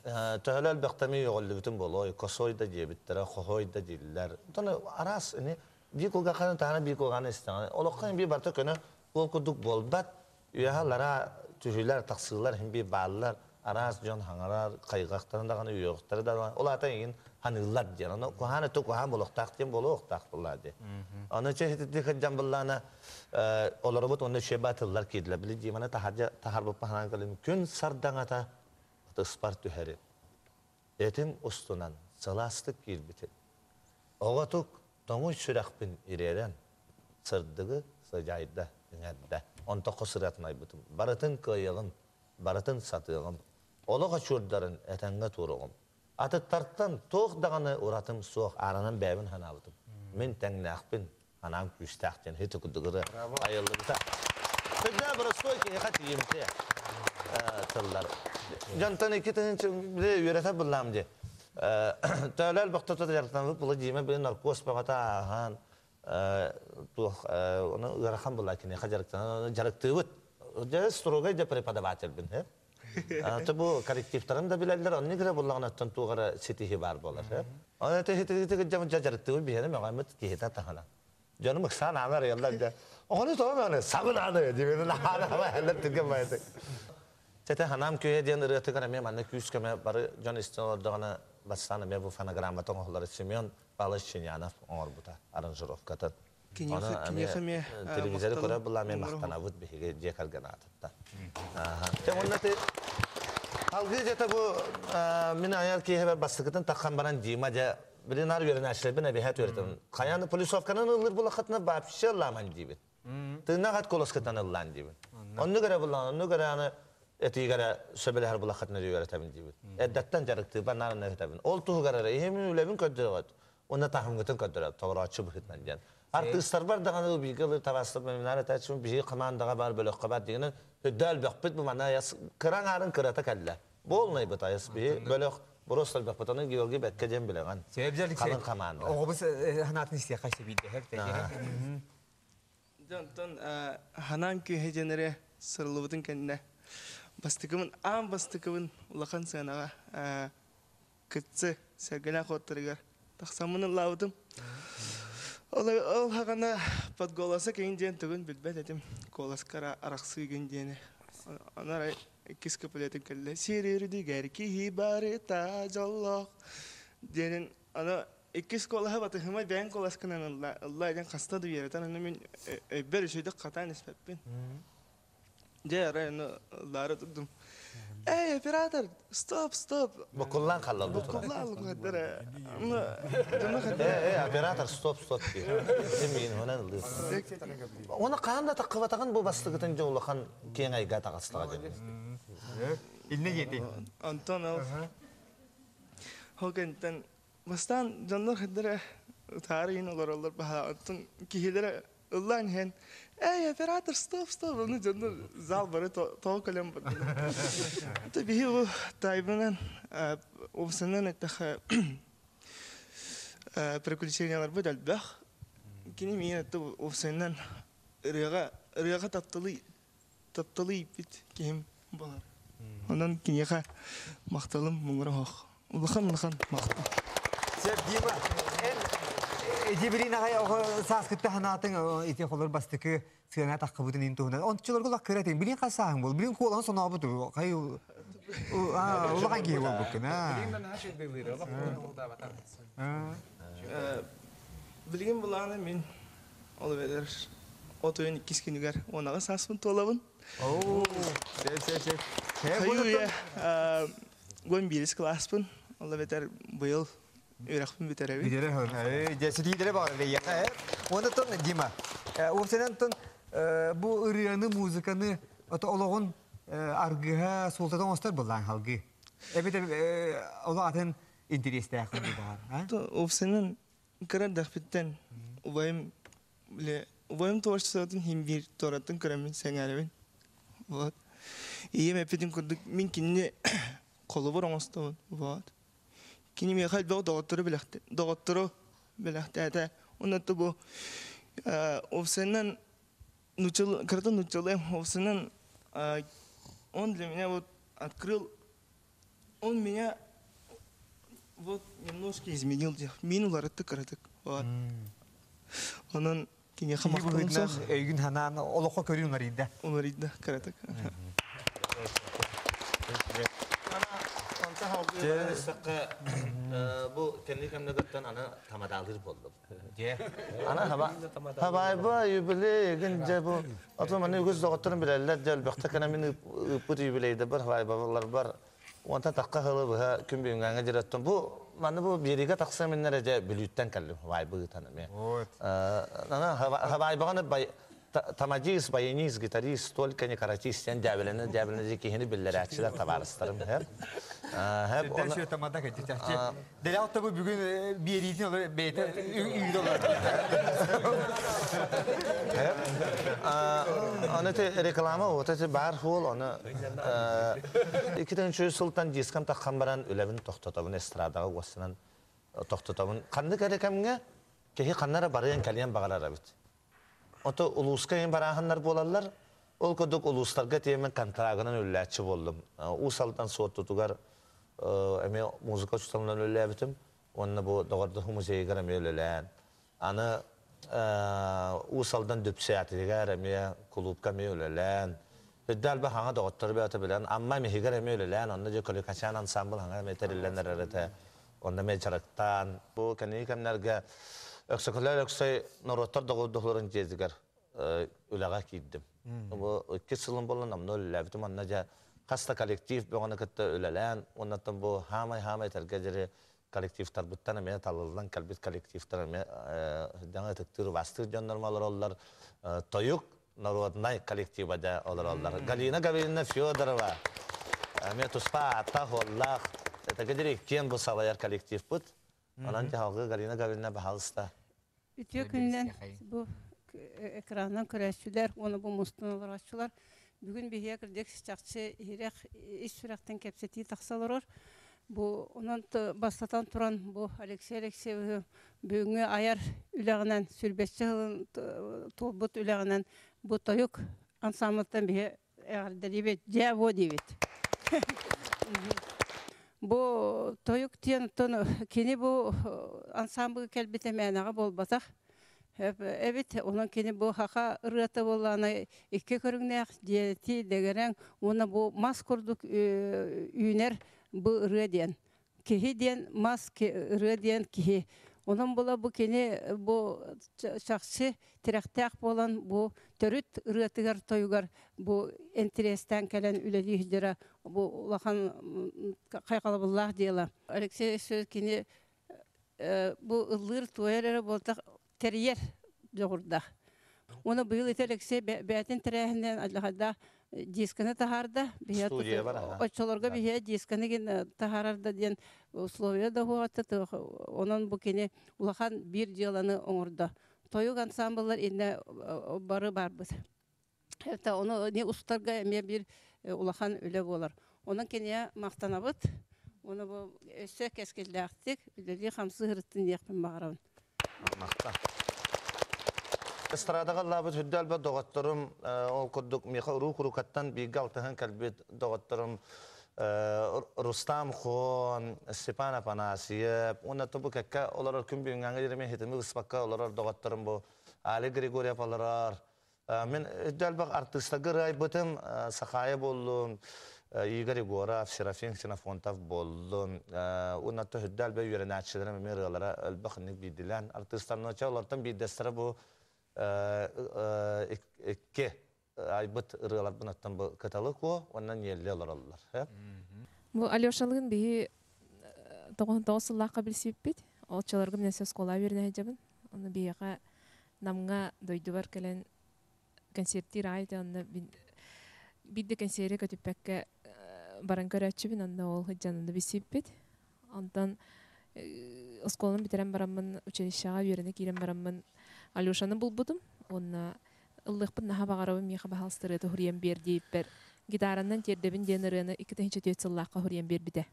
төһөлө элбэхтэми өҕөллүбүтүм болой, косой да диэбиттэрэ, хохой да дииллэр. Онтон араас ини биир кулгаахханы таһана биир кулгааны истэҕин. Олоххо биир барыта көнө ол курдук буолбат. Үөһэ аллараа түһүүлэр, тахсыылар иһин биир бааллар. Араас дьон хаҥарар, хайҕахтарын даҕаны, үөҕүхтэрэ даҕаны. Ол аата эйигин ханыыллар диэн. Ону куһаан өттө куһаан буолуохтаах диэн буолуохтаах буоллаа дии. Аны чэ ититик сылдьан буллаана олоробут уонна үчүгэй баатыллар киирдилэр. Били Диманы таһырдьа таһарбыппа санаан кэлим. Күн сардаҥата ытыспар түһэрим. Этим устунан сылаастык киирбитим. Оҕотук тоҥуй сүрэхпин ириэрэн, сырдыгы сыдьаайда иҥэрдэ. Онтоххо сырыатын айбытым. Барытын кыайыаҕым, барытын сатыаҕым. Олох очурдарын этэҥҥэ туоруоҕум. Атыттартан туох даҕаны уратым суох, ааранан бэйэбин санаабытым. Мин тэҥнээхпин, анаан күүстээх диэн ити курдук ырыа айыллыбыта. Сүрдээх боростуой киһиэхэ тиийимтиэ тыллар. Дьонтон 2000 били үөрэтэр буллаам дии. Төөлөл бохтото дьарыктанабыт була диимэ били наркоз бөҕөтө ааһан туох ону ыарахан була киниэхэ дьарыктанан дьарыктыыбыт. Дьэ строгай да преподавательбин. Аты бу коллективтарын да билэллэр, оннук эрэ буллаҕына оттон туох эрэ ситиһи баар буолар. Оны тиһи дьарыктыыбын биһиэнэ мөҕөммүт киһитэ таһынан. Дьонум ыксаан ааны арыйаллар дьэ. Оҕону тоҕо мөҕөнө сабын ааны диэбин ааны аһаллар түргэн байытык. Тете ханаам күйэ диэн ырыатыгар эмиэ манна күүс көмө бары дьон истэн олордоҕуна бастаан эмиэ бу фонограммата оҥоһуллар Семен Павлович Чинянов оҥорбута аранжировкатын. Киниэхэ эмиэ телевизоры көрөр булла эмиэ махтанабыт биһиги дьиэ кэргэн аатыттан. Уонна ти алгыы дьэ бу мин айар киэһэбэр бастакытын таххан баран Дима дьэ билин ар үөрэнээччилэрбин эбиһээт үөрэтэн хайааны полюсовканан ыллыр булаххатына вообще ыллааман диибин. Тыыннаах ат колоскатан ыллаан диибин. Оннук эрэ буллаан, оннук эрэ аны этиигэрэ сөбүлэһэр булаххатына үөрэтэбин диибин. Эрдэттэн дьарыктыыбан наарын этэбин. Ол туһугар эрэ иһим үлэбин көрдөрөҕөт. Уонна таһымгытын көрдөрөр, толорооччу быһыытынан диэн. Артыыстарбар даҕаны бииргэ ылыр табаастар минаар этээччим биһиги хамаандаҕа баар бөлөххө бар дигинэн өйдөө элбэхпит бу манна айас кыра аҥаарын кырата кэллэ. Буолнайбыт айас биһи бөлөх просто элбэхпит аны Георгий бэккэ диэн билэҕин. Халыҥ хамаанда. Оҕобус ханаатын истиэххэ сөбүйдэ. Дьонтон ханаан күүһэ диэн эрэ сырыллыбытын кэннэ бастакыбын аан бастакыбын улахан сыанаҕа кытсы сэргэлээх уоттарыгар тахсаммын ыллаабытым. Ол, ол хаҕана подголоса киҥ диэн тугун билбэт этим. Куоласкара арахсыыгын диэни. Аны арай иккис куплетын кэллэ. Сириирдигэр киһи барыта дьоллоох диэнин аны иккис куолаһы батыһыма бэйэҥ куоласкынан ылла ылла диэн хаста да үөрэтэн аны мин өйбөр үчүгэйдик хатаан испэппин. Дьэ, арай аны ыллаары турдум. Эй, оператор, стоп, стоп. Букуллаан халлал бу турар. Букуллаан хаддара. Дьону хаддара. Э, оператор, стоп, стоп. Мин онан ыллыыр. Оны хаан да таққыбатағын бу бастыгытын дьэ улахан киэҥ айга таҕыстаҕа дьэ. Инне диэти. Антон ол. Хогентен бастаан дьоннор хаддара ытаарыйын олороллор баһа. Оттон киһилэрэ ыллаан иһэн эй оператор стоп стоп ону дьоннор зал бары тоҕо кэлэн бардылар это биһи бу тайбынан уопсанан эттэхэ приключенияларбыт элбэх кини миин это уопсайынан ырыаҕа ырыаҕа тапталы тапталы ииппит киһим болар онон киниэхэ махталым муҥура оһох улахан улахан махтал Сөп, Дима, эн Дибирин аҕай оҕо сааскытта ханаатыҥ ити холор бастакы сыана таххыбытын ин туһунан. Ончуларга улах кыра этиҥ. Билин хас сааһыҥ бол? Билин куолаһын сонообут. Хай улахан киһи буолбуккун. Билигин былааны мин ол эбэтэр от ыйын иккис күнүгэр 18 сааспын туолабын. Оо, сөп, сөп, сөп. Хайы уон биирис кылааспын, ол эбэтэр быйыл үөрэхпин бүтэрэбин. Бүтэрэ дьэ ситиилэрэ баҕар эйиэхэ. Уонна тон Дима, уопсайынан тон бу ырыаны, музыканы ото олоҕун аргыһа суолтата оҥостор былаан халгыы. Эбэтэр олох атын интэриэстээххин дуу баҕар, а? Уопсайынан кыра эрдэхпиттэн убайым бile убайым творчествотын иһин биир туораттан көрөммүн сэҥээрэбин. Вот. Ийэм эппитин курдук мин кинини холобур оҥостобун. Вот. Кини миэхэ элбэх доҕоттору билэхт доҕоттору бэлэхтээтэ. Уонна бу уопсайынан нуччал кырата нуччалыам уопсайынан он для меня вот открыл он меня вот немножко изменил мин уларытты кыратык вот онон киниэхэ махталым суох өйгүн ханаан олоххо көрүү уларыйда уларыйда кыратык Бу кэнни кэмнэгөттөн аны тамадаалыыр боллум. Ана хабайба юбилей эгин дьэ бу ото маны үгүс доҕотторум билэллэр дьэ өлбөхтө кэнэ мин ыыппыт юбилейде бар хабайбалар бар уонта тахха хылы быһа күн бүгүҥҥэ дьирэттэн бу маны бу биэриигэ тахса миннэр дьэ бүлүүттэн кэллим хабайбы ыытан эмиэ. Ана хабайбаҕаны бай тамадист, баянист, гитарист, только не каратист диэн дьээбэлэнэ дьээбэлэнэ киһини биллэрээччилэр табаарыстарым һэп. Һэп оны тамада кэти чахчы. Дэлэ бу бүгүн биэриитин олор бэйэтэ үйдө олор. Аны те реклама вот эти бар хуол оны 2003 сылтан дискам таххан баран үлэбин тохтотобун эстрадаҕа уоссанан тохтотобун. Ханнык эрэ кэмҥэ киһи ханнара барыан кэлиэн баҕарар эбит. Ото улууска ең барааһыннар буолаллар. Ол курдук улуустарга тиэмэн контрагынан үллээччи буоллум. Уус Алдан Суоттутугар эмиэ музыка учууталынан үллээбитим. Уонна бу Доҕордоһуу музейыгар эмиэ үлэлээн. Аны Уус Алдан Дүпсээтигэр эмиэ кулуупка эмиэ үлэлээн. Үрдэ алба хаҥа доҕоттору бэйэтэ билэн, Амма эмиһигэр эмиэ үлэлээн, онно дьэ Көлүкэчээн ансамбл хаҥа эмиэ тэриллэн эрэр этэ. Онно эмиэ дьарыктаан, бу кэнники кэмнэргэ Өксөкүлээх Өлөксөй норуоттар доҕордоһууларын дьиэтигэр үлэҕэ киирдим. Бу иккис сылым буолла номнуо үлэлээбитим. Онно дьэ хас да коллектив бөҕөнү кытта үлэлээн, уоннаттан бу хаамай-хаамай этэргэ диэри коллективтарбыттан эмиэ талыллан кэлбит коллективтар эмиэ даҥа ытыктыыр, убаастыыр дьоннорум олороллор. Тойук народнай коллектива да олороллор. Галина Гавриловна Федорова эмиэ туспа ааттаах-уоллаах, этэргэ диэри иккиэн бу салайар коллективпыт. Онон дьаһалгы Галина Гавриловна баһалыста. Үтүө күнүнэн бу экранынан көрөөччүлэр уонна бу мустан олорооччулар бүгүн биһиэхэ кырдьык чахчы иһирэх ис сүрэхтэн кэпсэтии тахса олорор. Бу онон бастатан туран бу Алексей Алексеевиһы бүгүҥҥү айар үлэҕинэн сүрбэччэ сылын туолбут үлэҕинэн бу тойук ансамбльтан биһи эҕэрдэлиибит дьээ буо диибит. Бу тойук диэн оттон кини бу ансамблга кэлбитэ мээнэҕэ буолбатах. Эбит онон кини бу хаха ырыата буоллаҕына икки көрүҥнээх дьиэти дэгэрэҥ уонна бу мас курдук үүнэр бу ырыа диэн. Киһи диэн мас, ырыа диэн киһи. Онон була бу кини бу чахчы тирэхтээх буолан бу төрүт ырыатыгар тойугар бу интэриэстээн кэлэн үлэлии сылдьара бу улахан хайҕалабыллаах дьыала. Алексей Алексеевич кини бу ыллыыр туойар эрэ буолтах тэрийэр дьоҕурдаах. Уонна быйыл ити Алексей бэйэтин тэрээһининэн алдьархайдаах дисканы таһаарда. Студия бар аха. Оччолорго биһиэ дисканы гин таһаарарда диэн условия да хуоҕатта онон бу кини улахан биир дьыаланы оҥордо. Тойук ансамбллар иннэ бары барбыт. Это ону не устарга эмиэ биир улахан үлэ буолар. Онон киниэ махтанабыт. Ону бу өссө кэскиллээхтик үлэлии-хамсыы сырыттын диэхпин баҕарабын. Махтал. Эстрадаҕа ыллаабыт үрдэ элбэх доҕотторум, ол курдук миэхэ уруу курукаттан бииргэ алтыһан кэлбит доҕотторум Рустам Хон, Степан Афанасьев, уонна бу кэккэ олорор күн бүгүҥҥэ диэри мин хитими быспакка олорор доҕотторум бу Али Григорьев олорор. Мин өйдө элбэх артыыстарга ырыайбытым, Сахаайа буоллун, Игорь Егоров, Серафим Ксенофонтов буоллун, уонна төһүддэ элбэх үөрэнээччилэрим эмиэ ырыалара элбэх инник биирдилээн артыыстарноча олортон биирдэстэрэ бу икки айбыт ырыаларбын оттон бу Кыталы Куо уонна Ньиэлли олороллор. Бу Алешалыын биһи 99 сыллаахха билсибиппит. Оччолорго мин өссө оскуолаҕа үөрэнэ сылдьабын. Онно биһиэхэ Намҥа дойдубар кэлэн концерттиир аайы онно биир да кэнсиэри көтүппэккэ баран көрөөччүбүн, онно ол сылдьан онно билсибиппит. Онтон оскуоланы бүтэрэн бараммын, училищеҕа үөрэнэ киирэн бараммын Алешаны булбутум. Уонна ыллыахпын наһаа баҕарабын, миэхэ баһаалыста ырыата уһуруйан биэр диэбиппэр, гитаранан тиэрдэбин диэн ырыаны 2004 сыллаахха уһуруйан биэрбитэ.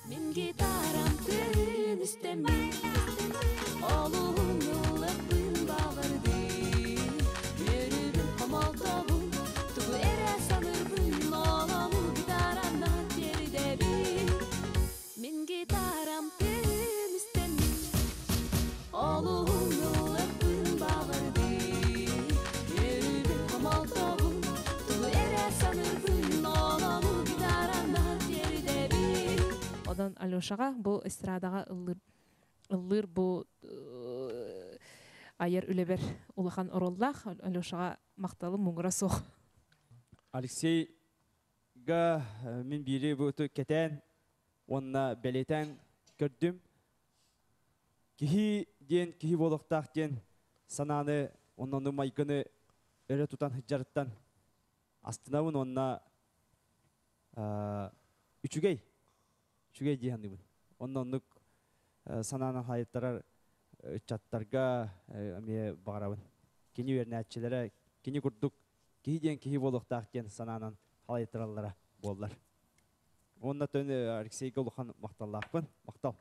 Мин гитарам тыаһын истэммин, олуһун ыллыахпын баҕардым. Үөрүүбүн, хомолтобун, тугу эрэ саныырбын, олону гитаранан тиэрдэбин. Мин гитарам тыаһын истэммин, олуһун ыллыахпын баҕардым. Үөрүүбүн, хомолтобун, тугу эрэ саныырбын, олону гитаранан тиэрдэбин. Онон Алешаҕа бу эстрадаҕа ыллыыр ыллыыр бу айар үлэбэр улахан оруоллаах. Алешаҕа махталым муҥура суох. Алексейга мин биири бу кэтээн уонна бэлиэтээн көрдүм. Киһи диэн киһи буолуохтаах диэн санааны онно майгыны өрө тутан сылдьарыттан астынабын уонна үчүгэй үчүгэй дии саныыбын. Онно оннук санааны хайыттарар ыччаттарга эмиэ баҕарабын. Кини үөрэнээччилэрэ кини курдук киһи диэн киһи буолуохтаах диэн санаанан халайыттараллара буоллар. Уонна төн Алексейга улахан махталлаахпын. Махтал.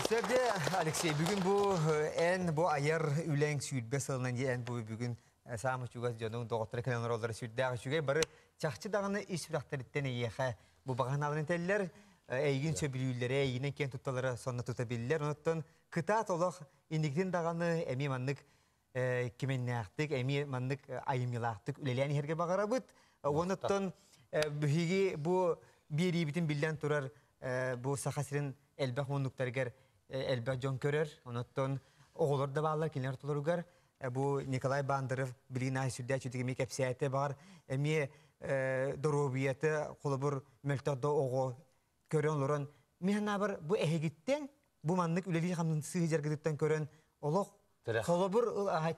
Сөбде, Алексей, бүгүн бу эн бу айар үлэҥ сүүрбэ сылынан эн бу бүгүн саамы чугас дьонуҥ доҕотторо кэлэн олороллоро сүрдээх үчүгэй. Бары чахчы даҕаны ис сүрэхтэриттэн эйиэхэ бу баҕаналарын этэллэр, эйигин сөбүлүүллэрэ, эйигинэн киэн тутталлара сонно тута биллэр. Онуттан кытаат олох инникитин даҕаны эмиэ маннык кимэннээхтик, эмиэ маннык айымньылаахтык үлэлээн иһэргэ баҕарабыт. Онуттан биһиги бу биэриибитин биллэн турар бу Саха сирин элбэх муннуктарыгар элбэх дьон көрөр. Онуттан оҕолор да бааллар кинилэр ортолоругар. Бу Николай Бандеров билигин аһы сүрдээх үчүгэй эмиэ кэпсээтэ баҕар эмиэ доруобуйата холобур мөлтөх да оҕо көрөн олорон мин санаабар бу эһигиттэн бу маннык үлэлии хамсыы дьаргытыттан көрөн олох холобур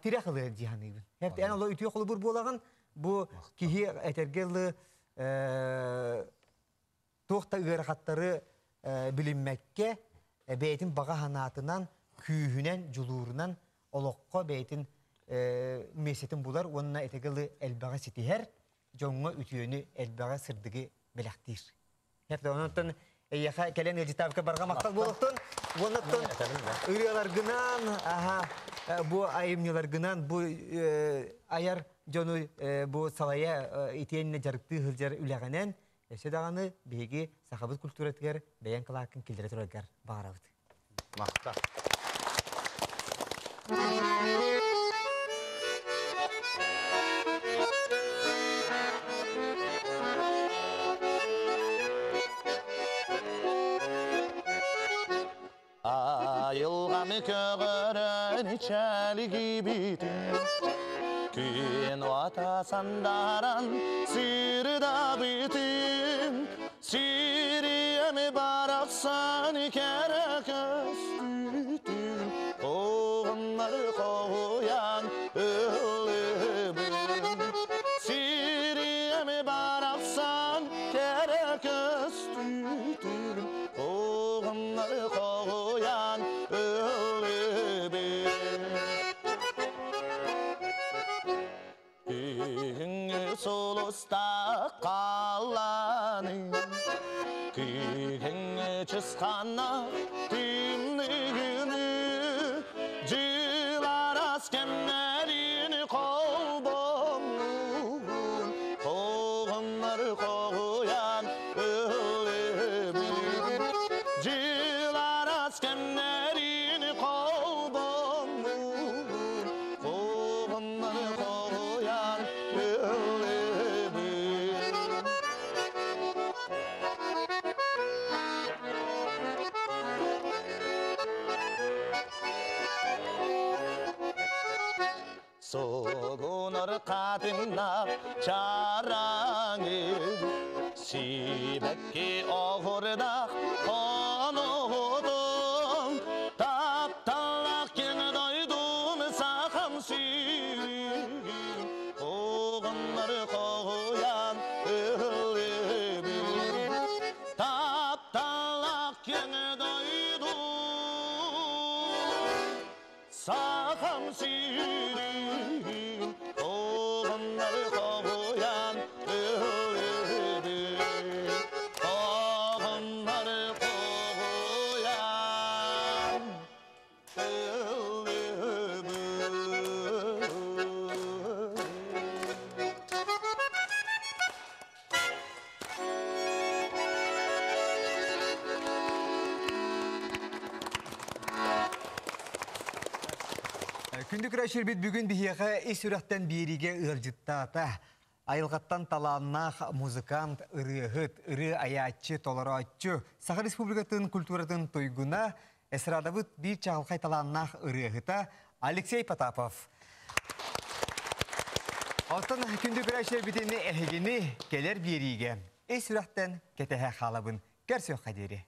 тирэх ылыа дии саныыбын. Эн олох үтүө холобур буолаҕын бу киһи этэргэ ылы туох да ыарахаттары билиммэккэ бэйэтин баҕа санаатынан, күүһүнэн, дьулуурунан олоххо бэйэтин миэстэтин булар уонна этэгылы элбэҕи ситиһэр, дьоҥҥо үтүөнү, элбэҕи сырдыгы бэлэхтиир. Онон эйиэхэ кэлэн ыалдьытаабыкка барҕа махтал буолуохтун. Уоннаттан ырыаларгынан, аха, бу айымньыларгынан, бу айар дьону бу салайа итиэннэ дьарыктыы сылдьар үлэҕинэн өссө даҕаны биһиги сахабыт культуратыгар бэйэҥ кылааккын киллэрэ тураргар баҕарабыт. Махтал. Айылҕаны көҕөрөн ичэлигибитин, Күн уота сандаран сырдабытын, Сириэми барахсан кэрэ көстүүтүн, Оҕоннор хоһуйан ыллыбын. Сириэми барахсан кэрэ көстүүтүн, Оҕоннор хоһуйан ыллыбын. Күһүҥҥү сулуста халлааны, Күһүҥҥү чысхана тымныгыны, Дьыл араас кэмнэрин холбоннугун, Хоһоннор хоһуйан ыллыбын. Дьыл араас кэмнэрин холбоннугун, Хоһоннор хоһуйан ыллыбын. Сугунар хатыҥнаах чараҥы, Сибэкки оһуордаах хонуутун, Тапталлаах киэҥ дойдум сахам сирин, Оҕоннор хоһуйан ыллыбын. Күндү көрөөччүлэрбит бүгүн биһиэхэ ис сүрэхтэн биэриигэ ыалдьыттаата. Айылҕаттан талааннаах музыкант, ырыаһыт, ырыа айааччы, толорооччу, Саха Республикатын культуратын туйгуна, эстрадабыт биир чаҕылхай талааннаах ырыаһыта Алексей Потапов. Оттон күндү көрөөччүлэрбитин эһигини кэлэр биэриигэ ис сүрэхтэн кэтэһэ хаалабын. Көрсүөххэ диэри.